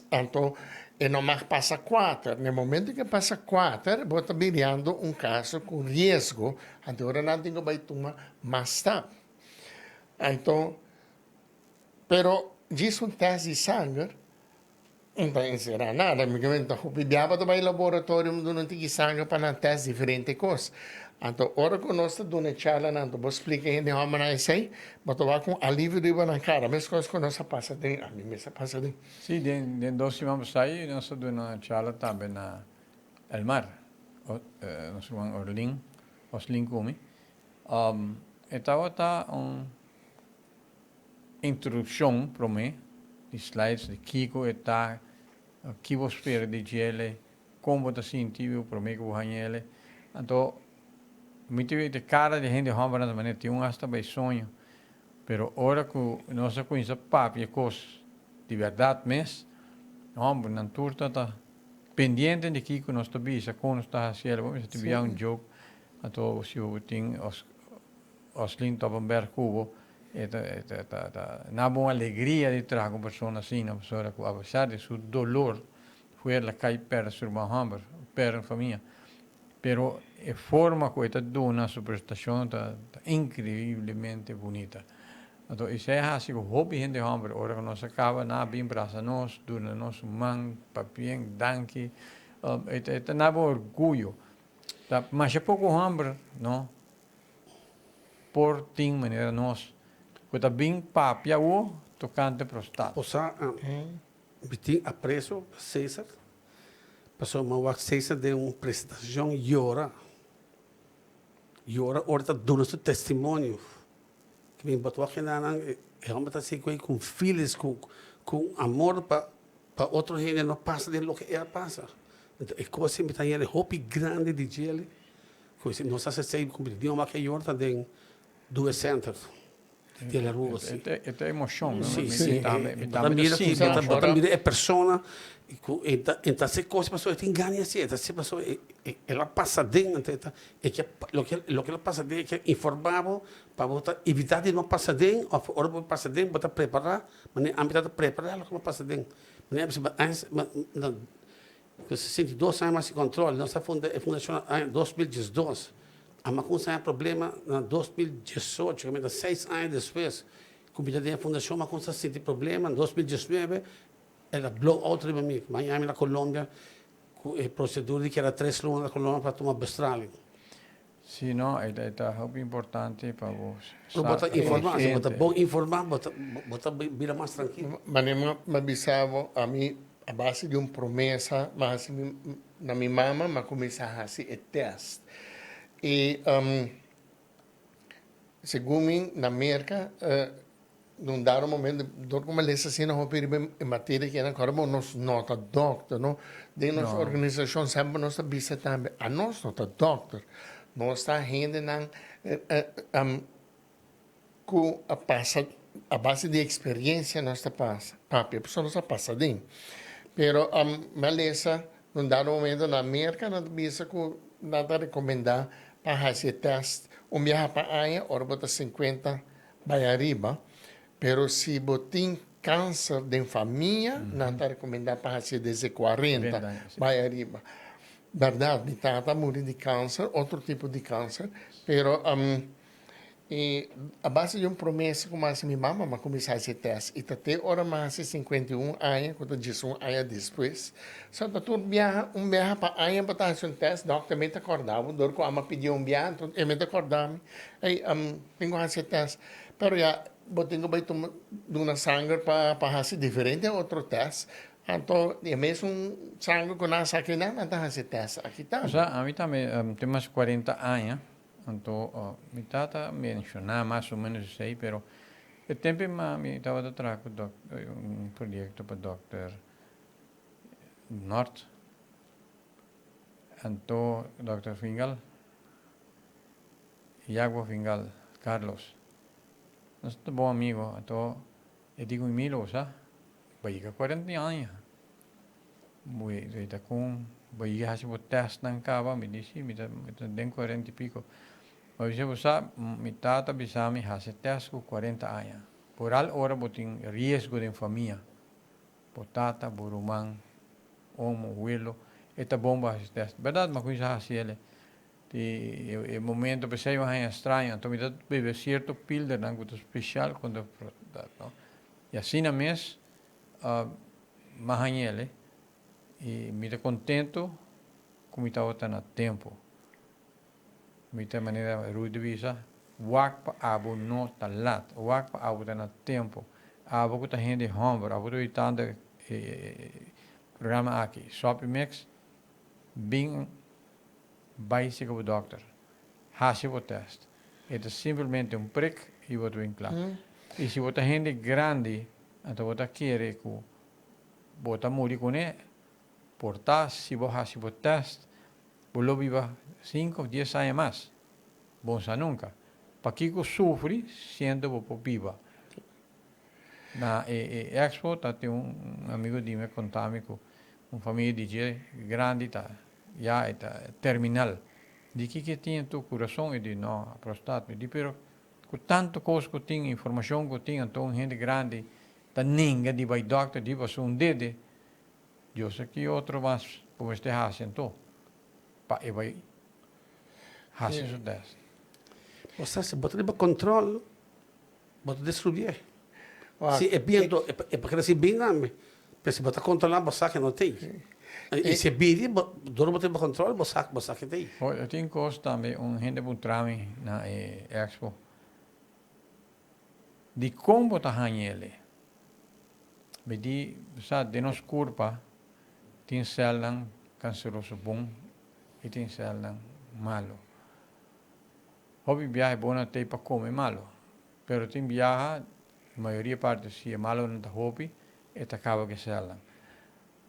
anto e no mag pasa kuater. Na e momento ku e pasa kuater, bo ta biriando un kaso ku riesgo, anto ora nan tin ku bai tuma mas stap. Anto, pero djis un tèst di sanger no ta enserá nada. Mi ke ta hopi biaba ta bai laboratorio mi duna un tiki sanger pa nan tèst diferente kos. Anto ora ku nos ta duna e charlanan anto bo splika e hende hòmbernan esei, bo ta wak un alivio riba nan kara, meskos ku nos a pasa den, ami mes a pasa den. Sí, den dos siman pasá nos a duna charla tambe na El Mar, nos ruman Orlin, Oslin ku mi. E tabata un introduccion prome di slides di kico e ta, ki bo spera di djele, con bo ta sinti bo prome cu bo hañele. Anto mi ta wete cara di hende hombernan ta manera tin un hasta bay soño, pero ora cu nos a cuminsa papia cos di berdad mes, hombernan tur ta ta pendiente di kico nos ta bisa, con nos ta haciel. Bo mester bia un joke. Anto si bo tin Oslin Toppenberg ku bo, e ta e ta ta ta na bo un alegria di traha ku un persona asina, pasobra ku apesar di su dolor fuer la kai pèrdè su ruman hòmber, pèrdè un famia, pero e forma ku e ta duna su prestashon ta ta inkreiblemente bunita. Anto esei a hasi ku hopi hende hòmber ora ku nos a kaba nan a bin brasa nos, duna nos un man, papien, danki, e ta e ta na bo orguyo. Ta masha poko homber no por tin manera nos ku ta bin papia awo tokante prostata. Osa mi tin aprecio pa Cesar, pasobra mi a wak Cesar den un presentacion yora, yora ora ta duna su testimonio, ki mi bo ta wak hendenan e homber ta haci ku feelings, ku amor pa Pa otro hende no pasa den loke e a pasa. Enton e kos ei mi ta yende hopi grandi di djele ku si nos a sesei ku mi dioma ke yor ta den Due Center di El Aruba si. E ta emocion no? Si si bo ta mira ki bo ta mira e persona ku e ta e ta hasi kos pasobra e tin gana di hasi e ta hasi pasobra el a pasa den anto e ta e ke loke loke el a pasa den e ke informa bo pa bo ta evita di no pasa den of ora bo pasa den bo ta prepara. Manera ami ta prepara loke bo pasa den. Manera mi bisa antes na 62 aña mas control nos a funda e fundacion aña 2012 ami a cuminsa haña problema na 2018 mi ta seis aña despues cu mi ta den e fundacion mi a cuminsa sinti problema na 2019 el a blow out riba mi mi a yami na Colombia cu e procedura di keda tres luna na Colombia pa tuma bestraling. Si no, e ta hopi importante pa bo sa. Bo ta informa, si bo ta bon informa, bo ta bo ta bira mas trankil. Manera mi a bisa bo, ami a base di un promesa mi a hasi na mi mama, mi a kuminsá hasi e tèst. I segun mi na Merka Nun dado momento, dor ku mi a lesa asina hopi riba e materia aki, nan kòrda bo nos no ta dòkter, no. Den nos organisashon semper nos ta bisa tambe, anos no ta dòkter, nos ta hendenan ku a pasa a base di eksperensia nos ta pasa, papia, pasobra nos a pasa den. Pero mi a lesa nun dado momento na Merka nan ta bisa ku nan ta rekomendá pa hasi e tèst un biaha pa aña ora bo ta sinkuenta Bai ariba, pero si bo tin kanser den famia, nan ta rekomendá pa hasié desde 40 bai ariba. Bèrdat, mi tata a muri di kanser, otro tipo di kanser, pero i a base di un promesa ku mi a hasi mi mama, mi a kuminsá hasi e tèst i ta te ora mi a hasi 51 aña, ku ta 11 aña despues. So ta tur biaha, un biaha pa aña bo ta hasi un tèst, dòkter mi ta kòrda bo, dor ku amo a pidié un biaha, anto e mi ta kòrda mi, ey, Tin ku hasi e tèst, pero ya bo tin ku bai tuma duna sanger pa pa hasi diferente otro tèst, anto e mesun sanger ku nan a saka einan nan ta hasi e tèst aki tambe. Osea, ami tambe tin mas 40 aña, anto mi tata a menshoná mas o ménos esei, pero e tempu ei mi tabata traha ku dòk un proyekto pa dòkter Nort, anto dòkter Fingal. Yago Fingal, Carlos, nos ta bon amigo, anto e di ku mi, Milo, sa, bo yega 40 aña, bo e ta kon, bo yega hasi bo testnan kaba, mi di si, mi ta den 40 y pico. Ma bisa bo sa, mi tata bisa mi hasi test ku 40 aña. Por al ora bo tin riesgo den famia. Bo tata, bo ruman, omo, welo, e ta bon bo hasi test. Berdad, mi a kuminsá hasi el. Di e momento p'esei mi a haña straño. Anto mi ta bebe sierto pildernan ku ta spesial kontra dat, no. I asina mes mi a haña el i mi ta kontento ku mi tabata na tempu. Mi ta manera Rudy bisa, wak pa abo no ta lat, wak pa abo ta na tempu. Abo ku ta hende hòmber, abo ta uitando e programa aki, Sopi Mix, bin bai sika bo dòkter, hasi bo tèst. E ta simpelmente un prik i bo ta bin kla. I si bo ta hende grandi, anto bo ta kere ku bo ta muri kuné, por ta si bo hasi bo tèst, Bo lo biba sinku of dies aña mas. Bo no sa nunka. Pakiko sufri siendo bo por biba? Na e expo ta tin un amigo di mi a konta mi ku un famia di dje grandi ta ya e ta terminal. Di kiko e tin anto kurason? E di no, prostat. Mi di pero ku tantu kos ku tin, informashon ku tin anto un hende grandi ta nenga di bai dòkter di pasobra un dede. Dios a ki otro mas bo mester hasi anto pa e bai hasi su test? Bo sa si bo ta riba control bo ta destruye. Si e biento e por keda sin bin tambe pero si bo ta controla bo sa ke no tei. I si e bini dor bo ta riba control bo sa bo sa ke tei. Oye tin cos tambe un hende a puntra mi na e expo dikon bo ta hañ'ele? Mi di, sa, den nos kurpa tin sèlnan kanseroso bon i tin sèlnan malu. Hopi biaha e bonnan ta ei pa kome malu, pero tin biaha, mayoria parti si e malunan ta hopi, e ta kaba ku e sèlnan.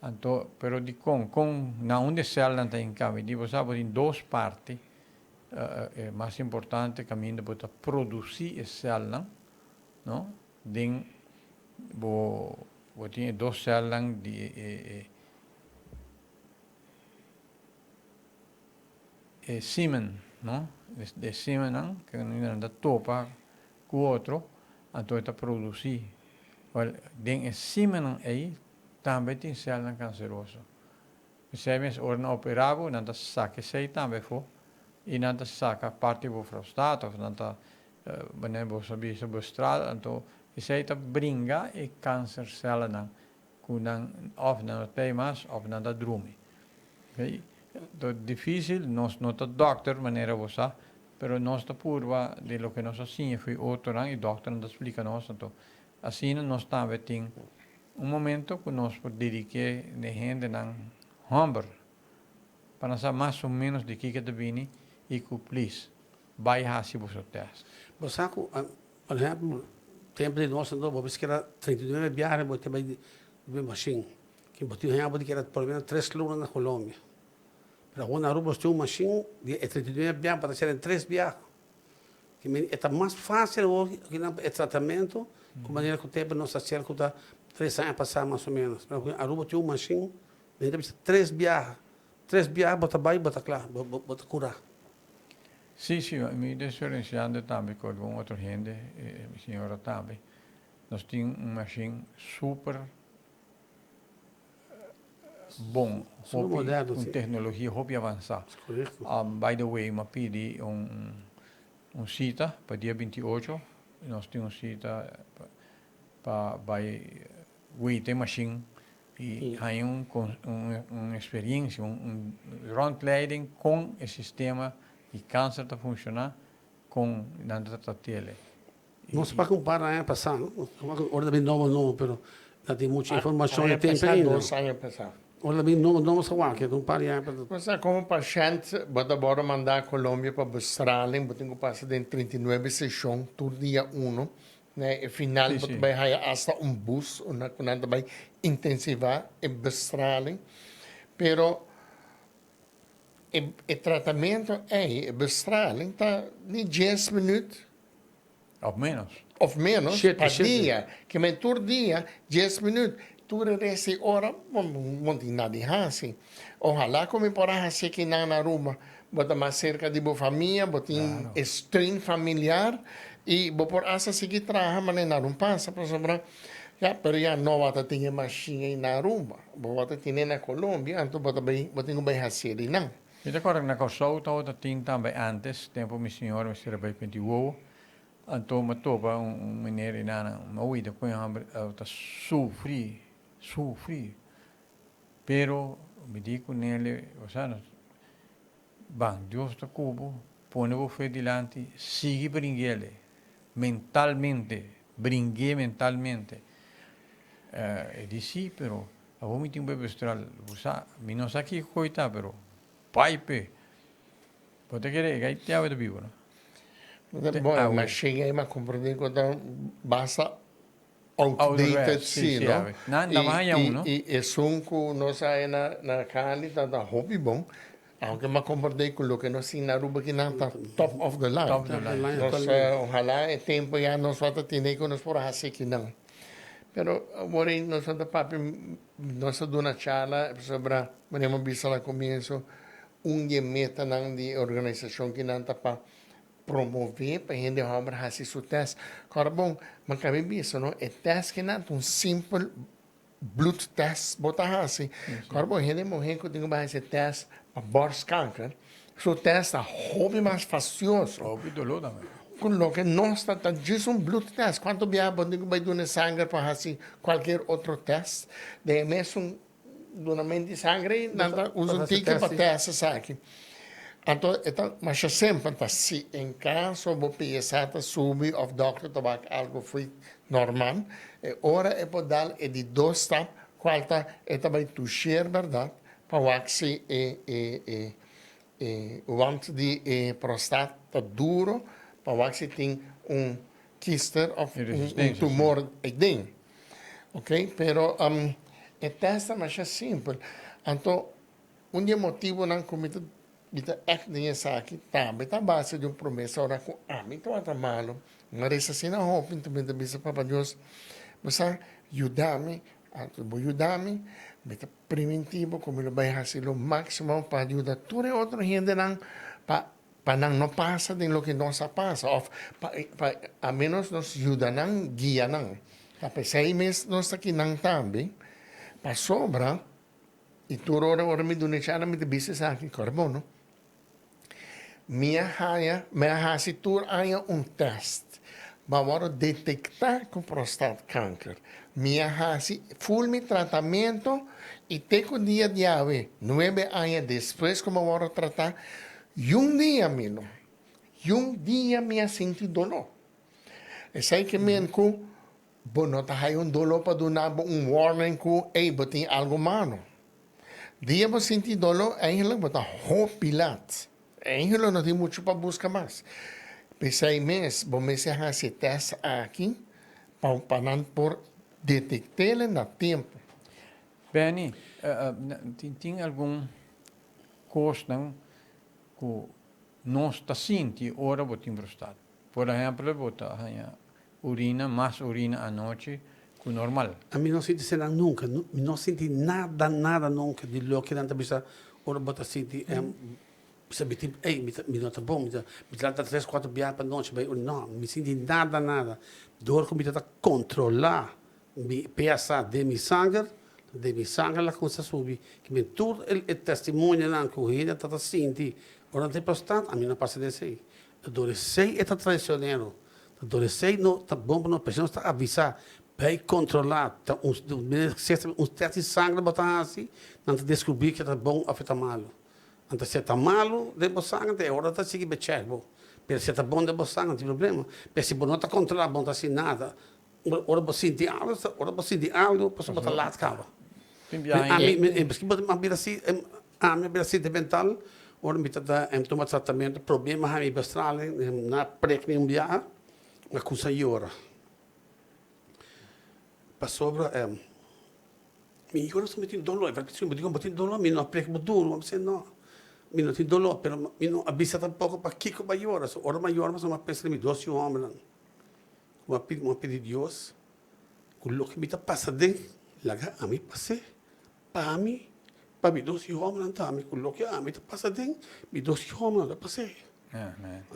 Anto, pero dikon? Kon, na unda e sèlnan ta hinká? Mi di, bo sa, bo tin dos parti, e mas importante kaminda bo ta produsí e sèlnan, no? Den bo bo tin e dos celnan di e e e semen no e semennan ke nan ta topa ku otro anto e ta produsi wel den e semennan ei tambe tin celnan canceroso P'esei mes ora nan opera bo nan ta saka esei tambe afó i nan ta saka parti bo frostata of nan ta manera bo sa bisa bestraal anto esei ta bringa e kanser sèlnan ku nan of nan no tei mas of nan ta drumi. Oké ta difisil nos no ta dòkter manera bo sa pero nos ta purba di loke nos a siña for otronan i dòkternan ta splika nos anto asina nos tambe tin Un momento ku nos por dediké n'e hendenan hòmber pa nan sa mas o ménos di kiko ta bini i ku plis bai hasi boso tèst. Bo sa ku, por ehèmpel, tempu di nos anto bo mester keda 39 biaha bo ta bai di mashin. Ke bo tin haña bo di keda por lo menos tres luna na Colombia. Pero awor na Aruba bo tin un mashin di e 39 biaha bo ta haciel en tres biaha. E ta mas fácil awor kinan e tratamentu ku manera ku tempu nos a haciel ku ta tres aña pasá mas o menos. Pero Aruba tin un mashin, mi ta bisa tres biaha, tres biaha bo ta bai bo ta kla, bo ta kurá. Sí, sí, mi ta experienciando tambe ku algun otro hende, mi señora tambe. Nos tin un mashin super bon, hopi, un tecnologia hopi avansa. By the way, mi a pidi un un cita pa dia 28, nos tin un cita pa bay weta e machine y haña un un experiencia, un rondleiding con e sistema di cancer ta funciona, con nan ta tratele. Nos pa ku un par aña pasá, ora ta bin nobo nobo, pero no tin mucho informashon e tempu ainda. Dos aña pasá. Ora ta bin nobo nobo sa wak, un par di aña pasá. Bo sa komo pashènt bo ta wòrdu mandá Colombia pa bestraling, bo tin ku pasa den 39 seshon tur dia uno. Na e final bo ta bai haya asta un bus unda ku nan ta bai intensivá e bestraling. Pero e tratamentu ei, e bestraling ta di dies minüt. Of menos. Of menos pa dia. Ke men tur dia dies minüt. Tur e rest di ora bo no tin nada di hasi. Ohalá ku mi por a hasi kinan na Aruba. Bo ta mas serka di bo famia, bo tin e steun familiar i bo por asta sigui traha manera na Aruba pasa pasobra ya pero ya no bo ta tin e mashin ei na Aruba, bo ta tine na Colombia anto bo ta bai bo tin ku bai hasié di nan. Mi ta kòrda na Kòrsou tabata tin tambe ántes, tempu mi señora mester a bai kuenti wowo, anto mi a topa un meneer ei nan, mi a oida ku e hòmber ta sufri, sufri. Pero mi di ku Nelly, osea, nos ban, Dios ta ku bo, pone bo fe dilanti, sigui bringuele mentalmente, bringu'é mentalmente. E di si, pero awor mi tin un bebe astral, bo sa, mi no sa kiko koe ta, pero bai p'e. Bo ta kere e gai te awe ta bibu, no? Bo, e machine ei mi a komprendé ku ta basta Outdated si no? I esun ku nos haya na Cali ta ta hopi bon, aunke mi a komprende ku loke nos tin na Aruba kinan ta top of the line. Nos ohala e tempo ya nos wou ta tene ku nos por hasi kinan. Pero awor ei nos a ta papia, nos a duna charla pasobra manera mi a bisa na komienso un di e metanan di e organisashon kinan ta pa Promové pa hende hòmber hasi su tèst. Kòrda bon, mi a kaba di bisa no, e tèst kinan ta un simpel bloedtest bo ta hasi. Kòrda bon, hende muhé ku tin ku bai hasi e tèst pa bòrstkanker, su tèst ta hopi mas fastioso. Hopi doló tambe. Ku loke nos ta, ta djis un bloedtest. Kuantu biaha bo tin ku bai duna e sanger pa hasi kualkier otro tèst? Den e mesun Dunamento di sangre nan ta usa un tiki pa test esaki. Anto e ta masha simpel ta si en caso bo PSA ta subi of dokter ta wak algo foei normal e ora e por dal e di dos stap cual ta e ta bay tusheer berdad pa wak si e e e e wand di e prostat ta duro pa wak si tin un kister of un tumor eyden. Ok, pero e test ta masha simpel. Anto, un di e motibonan ku mi ta mi ta ègt den esaki tambe ta a base di un promesa ora ku ami tabata malu. Mi a resa asina hopi, anto mi ta bisa Papa Dios, Bo sa yuda mi, anto bo yuda mi, mi ta primintí bo ku mi lo bai hasi lo máksimo pa yuda tur e otro hendenan pa Pa nan no pasa den loke nos a pasa of pa pa a menos nos yuda nan, guia nan. Ta p'esei mes nos ta kinan tambe, pasobra i tur ora ora mi duna e charla mi ta bisa esaki, kòrda bon no, mi a haña, mi a hasi tur aña un tèst pa wòrdu detektá ku prostaatkanker. Mi a hasi ful mi tratamentu i te ku dia di awe, nuebe aña despues ku mi a wòrdu tratá, Yun dia mi no. Yun dia mi a sinti doló. Esei ke men ku bo no ta haya un doló pa duna bo un warning ku ey bo tin algo malo. Dia bo sinti doló eigenlijk bo ta hopi lat. Eigenlijk no tin muchu pa buska mas. P'esei mes bo mester hasi e tèst aki pa pa nan por detekt'el na tempu. Benny, tin algun Kosnan ku nos ta sinti ora bo tin prostat. Por ehèmpel, bo ta haña urina, mas urina anochi ku normal. Ami no sinti eseinan nunka. Mi no sinti nada, nada nunka di loke nan ta bisa ora bo ta sinti bisa mi tin, ey, mi no ta bon, mi ta lanta tres, kuater biaha pa nochi bai urina. No, mi sinti nada, nada. Dor ku mi ta ta kontrolá Mi PSA den mi sanger, den mi sanger la cuminsa subi, ki men tur e testimonionan cu hende ta ta sinti ora nan ta prostat, ami no pasa den esey. Ta dor esey e ta traicionero, ta dor esey no ta bon pa nos, p'esey nos ta avisa, bay controla, ta un un test di sanger bo ta haci, nan ta descubri ke ta bon of e ta malo. Anto si e ta malo den bo sanger, e ora ta sigui be check bo, pero si e ta bon den bo sanger no tin problema, pero si bo no ta controla bo no ta haci nada, Ora bo sinti algo, ora bo sinti algo, pasobra bo ta laat kaba. Ami, miskien bo a bira si, ami a bira sentimental, ora mi ta ta tuma tratamentu, prome mi a haña mi bestraling, na prek mi un biaha, mi a kuminsá yora. Pasobra mi yora pasobra mi tin doló, mi di bo tin doló, mi no a prek bo duru, mi a bisa no, mi no tin doló, pero mi no a bisa tampoko pakiko mi a yora, so ora mi a yora pasobra mi a pensa di mi dos yu hòmbernan. Bo a pidi, bo a pidi Dios ku loke mi ta pasa den, laga ami pas'é pa mi, Pa mi dos yu hòmbernan tambe ku loke ami ta pasa den, mi dos yu hòmbernan ta pas'é.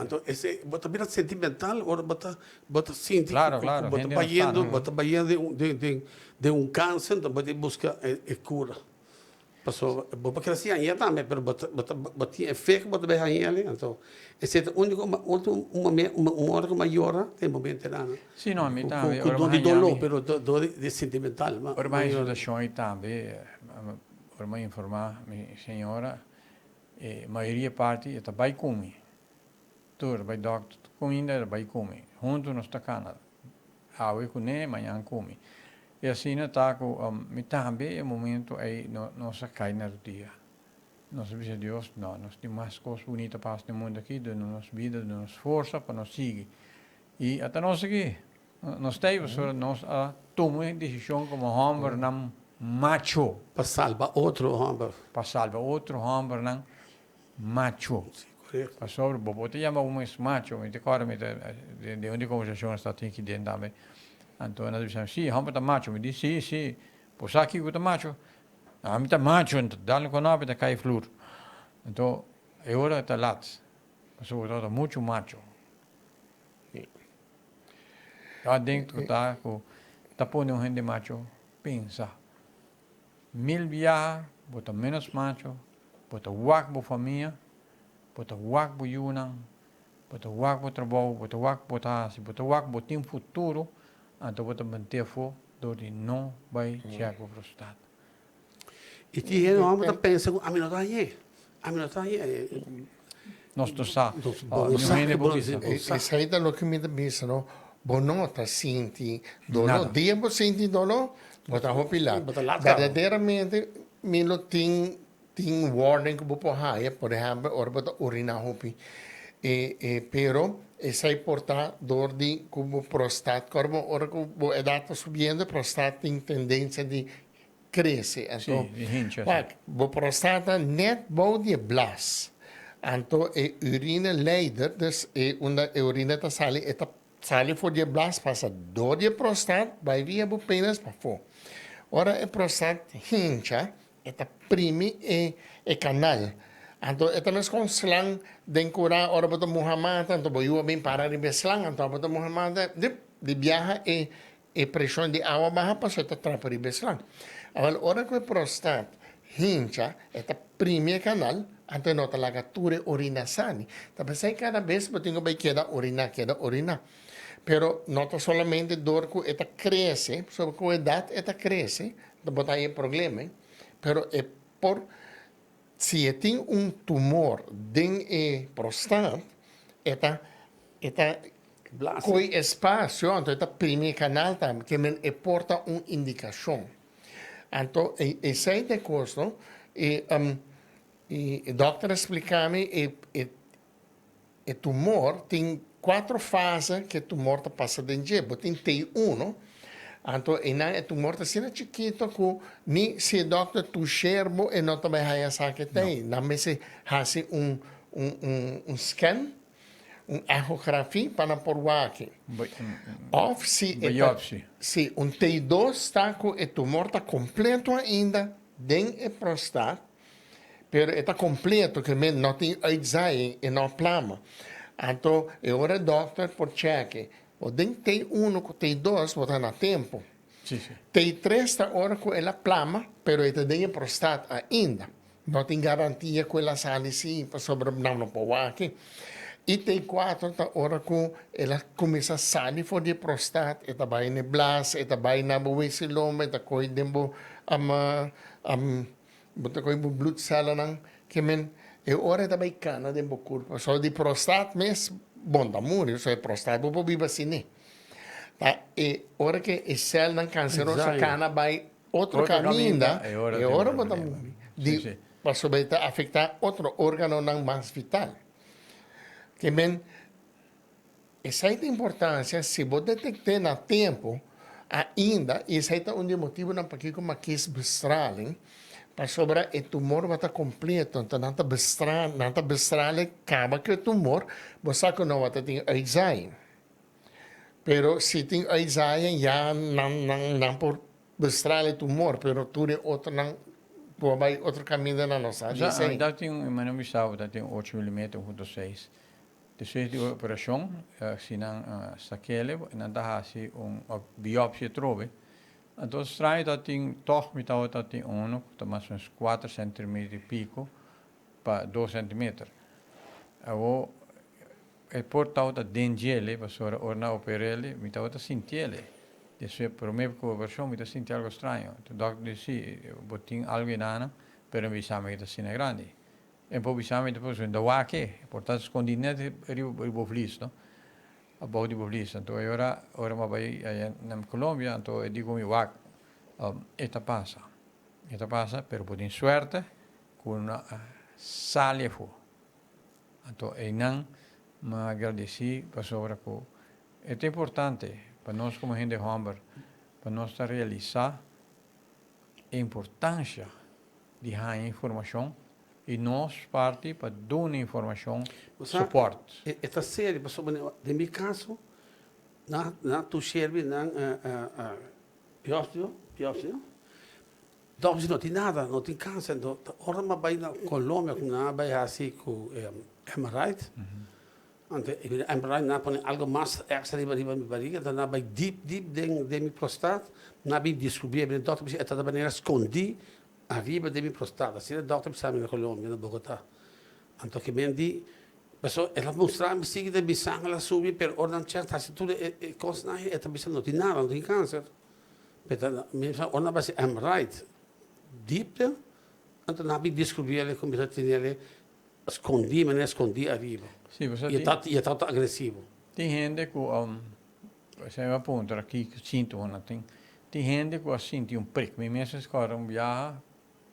Anto esei bo ta bira sentimental ora bo ta bo ta sinti ku bo ta bayendo bo ta bayendo den den den un kanser anto bo ta buska e kura. Pasobra bo por keda sin hañ'é tambe pero bo ta bo ta bo tin e fe ku bo ta bai hañ'é ali anto esei ta úniko último un ora ku mi a yora ta e momento nan. Si no mi tambe ora mi haña mi. Ku no di doló pero dor di sentimental. Ora mi haña situashon ei tambe ora mi a informá mi señora e mayoria parti e ta bai ku mi. Tur bai dòkter tur kuminda e ta bai ku mi. Huntu nos ta kana awe kuné mañan ku mi. I asina ta ku mi tambe e momento ei nos a kai na rudia. Nos a bisa Dios, no, nos tin mas kos bunita pas den mundu aki, duna nos bida, duna nos forsa pa nos sigui. I ata nos aki, nos ta ei pasobra nos a tuma e desishon komo hòmbernan macho. Pa salba otro hòmber. Pa salba otro hòmbernan macho. Pasobra bo por ta yama bo mes macho, mi ta kòrda mi ta den un di konversashon nos ta tin aki den tambe, anto nan ta bisa mi, si, hòmber ta macho, mi di, si, si, bo sa kiko ta macho? Ami ta macho, mi ta dal ku nòbi ta kai flur. Anto e ora ta lat, pasobra bo tabata muchu macho. Ta den ku ta ku ta pone un hende macho pensa. Mil biaha bo ta menos macho, bo ta wak bo famia, bo ta wak bo yunan, bo ta wak bo trabou, bo ta wak bo ta hasi, bo ta wak bo tin futuro, anto bo ta bent'é afó dor di no bai chèk bo prostat. I tin hende homber ta pensa ku ami no ta hañ'é, ami no ta hañ'é. Nos no sa. Bo no sa. Bo no sa. Esei ta loke mi ta bisa no, bo no ta sinti doló. Dia bo sinti doló, bo ta hopi lat. Bo ta lat kaba. Berdaderamente mi lo tin tin warning ku bo por haya, por ehèmpel ora bo ta oriná hopi. E pero esei por ta dor di ku bo prostat, kòrda bo ora ku bo edat ta subiendo prostat tin tendensia di crece. Anto, Sí, e hincha, sí. wak, bo prostata net bou di e blas. Anto e urine leider, dus e unda e urine ta sali, e ta sali for di e blas pasa door di e prostat bai via bo penis pafó. Ora e prostat hincha, e ta primi e e kanal. Anto e ta meskos un slang den kura ora bo ta muha mata, anto bo yu a bin para riba e slang, anto bo ta muha mata, dip, di biaha e E preshon di awa baha pasobra e ta trapa riba e slang. Awel, ora ku e prostat hincha, e ta primi e kanal, anto e no ta laga tur e orina sali. Ta p'esei kada bes bo tin ku bai keda oriná, keda oriná. Pero no ta solamente dor ku e ta krese, pasobra ku edat e ta krese, bo ta haña e problema ei. Pero e por, si e tin un tumor den e prostat, e ta e ta Koi espasio, anto e ta primi e kanal tambe, ke men e por ta un indikashon. Anto esei ta e kos, no? E e dòkter a splika mi e e e tumor tin kuatro fase ke tumor ta pasa den dje. Bo tin T uno, anto einan e tumor ta asina chikito ku ni si e dòkter tusher bo e no ta bai haña sa ke ta ei. Nan mester hasi un un un scan. Un echografie pa nan por wak. Of si e ta, si un T2 ta ku e tumor ta kompleto ainda den e prostat, pero e ta kompleto ke men no tin uitzaaiing, e no plama. Anto e ora e dòkter por chèke, bo den T1 ku T2 bo ta na tempu. T3 ta ora ku el a plama, pero e ta den e prostat ainda. No tin garantia ku el a sali si, pasobra nan no por wak. I T cuatro ta ora ku el a kuminsá sali for di e prostat, e ta bai na e blas, e ta bai na bo wesilomba, e ta koi den bo bo ta koi bo bloedcellennan. Ke men e ora e ta bai kana den bo kurpa. So di prostat mes bon ta muri, so e prostat bo por biba asina. Ta e ora ke e sèlnan kanseroso kana bai Otro caminda, e ora bo ta muri di pasobra e ta afecta otro organonan mas vital. Ke men esai ta importancia si bo detecte na tempo ainda y esai ta un di e motibonan pakico mi a kies bestraling pasobra e tumor bo ta completo enton nan ta bestra nan ta bestrale caba cu e tumor bo sa cu no bo ta tin uitzaaiing. Pero si tin uitzaaiing ya nan nan nan por bestrala e tumor pero tur e otronan Bo a bai otro kaminda nan no sa di esei. Dat tin un mano bisa bo dat tin ocho milimeter un punto seis. Despues di operashon si nan sakele nan ta hasi un biopsia atrobe. Anto straño ta tin tog mi tabata tin uno ku ta mas o menos kuater sentimeter i piko pa dos sentimeter. Awo e por tabata den djele pasobra ora nan oper'el mi tabata sintiel. Despues prome ku operashon mi ta sinti algo straño. Anto dokter di si bo tin algo enanan pero mi bisa mi ke ta asina grandi. E por bisa mi despues mi ta wak e por ta skondi net riba bo vlies no abou di bo vlies. Anto e ora ora mi a bai aya na Colombia anto e di ku mi wak e ta pasa e ta pasa pero bo tin suerte ku no a sali afó. Anto einan mi a gradisí pasobra ku e ta importante pa nos komo hende hòmber pa nos ta realisá e importansha di haña informashon i nos parti pa duna informashon support. E ta serio pasobra den mi kaso nan a tusherbi nan biopsio biopsio Dòkter si no tin nada, no tin kanser. Anto ta ora mi a bai na Colombia ku nan a bai hasi ku MRI, anto e MRI nan a pone algo mas èkstra riba riba mi bariga, anto nan a bai dip dip den den mi prostat, nan a bin diskubrí, e dòkter bisa e ta manera skondí ariba den mi prostat, asina e dòkter bisa mi na Colombia, na Bogotá. Anto ke men di, pasobra el a mustra mi sigui den mi sanger a subi, pero ora nan chèk ta hasi tur e kosnan ei, e ta bisa no tin nada, no tin kanser. Mi sa ora nan basi MRI diepte, anto nan bin descubri el cu mi ta tene el scondi, manera scondi ariba. Sí, pasobra Y e ta, y e tabata agresivo. Tin hende cu, esei mi a puntra kico sintomanan tin. Tin hende cu a sinti un prik. Mi mes a scorda un biaha,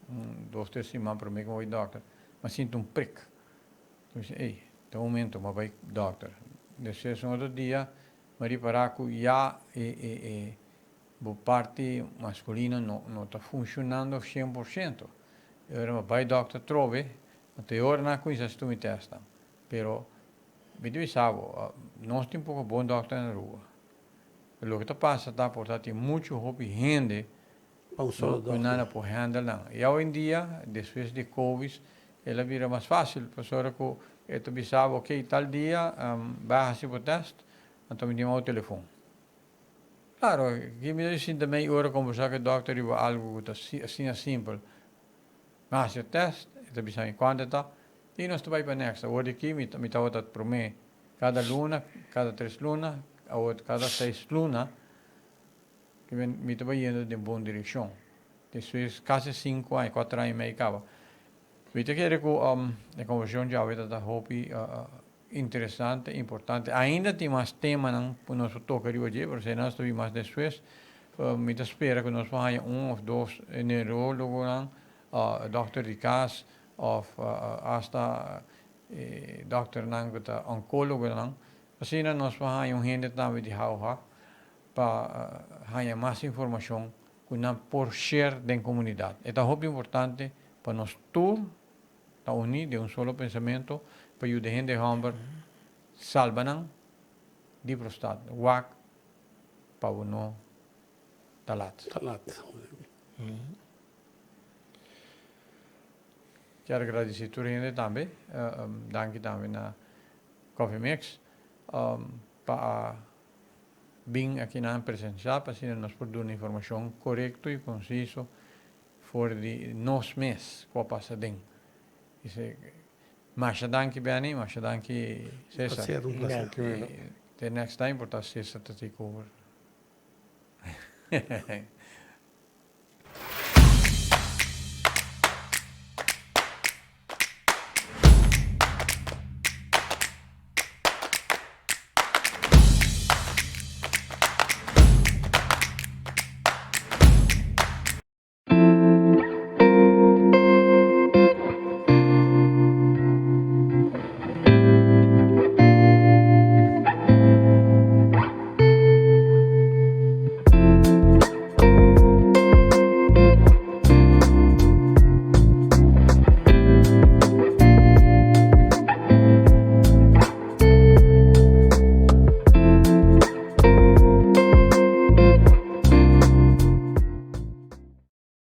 un dos tres siman prome cu mi bai dokter, mi a sinti un prik. Mi bisa, ey, ta un momento mi a bai dokter. Despues un otro dia Mi ripará ku ya e bo parti maskulino no ta funshonando 100%. E ora mi bai dòkter atrobe, anto e ora nan a kuminsá hasi tur mi tèstnan. Pero mi ta bisa bo, nos tin poko bon dòkter na Aruba. Loke ta pasa ta por ta tin muchu hopi hende ku nan a por handle nan. I awendia, despues di covid, el a bira mas fásil, pasobra ku e ta bisa bo, ok, tal dia bai hasi bo tèst, anto mi tin bo telefon. Klaro, ki mi ta sinta mei ora kombersá ku e dòkter riba algu ku ta asina simpel. Mi hasi e tèst, e ta bisa mi kuantu ta, i nos ta bai pa next. Awor di aki mi tabata promé kada luna, kada tres luna, awor kada seis luna. Mi ta bayendo den bon direkshon. Despues kasi sinku aña, kuater aña i mei kaba. Mi ta kere ku e konversashon djawe ta ta hopi interesante, importante. Ainda tin mas temanan ku nos por toka riba dje, pero esei nos ta bin mas despues. Mi ta spera ku nos por haña un òf dos neurologonan, dòkter di kas òf asta dòkternan ku ta onkólogonan. Asina nos por haña un hende tambe di hauha pa haña mas informashon ku nan por share den komunidat. E ta hopi importante pa nos tur ta uní den un solo pensamentu pa yuda hende hòmber salba nan di prostat. Wak pa bo no ta lat. Ta lat. Kier agradesí tur hende tambe. Danki tambe na Coffee Mix pa a bin akinan presensiá pa asina nos por duna informashon korekto i konsiso for di nos mes ku a pasa den. Dice, Masha danki Benny, masha danki Cesar. Placer, un placer. Danki Milo. Te next time por ta Cesar ta take over.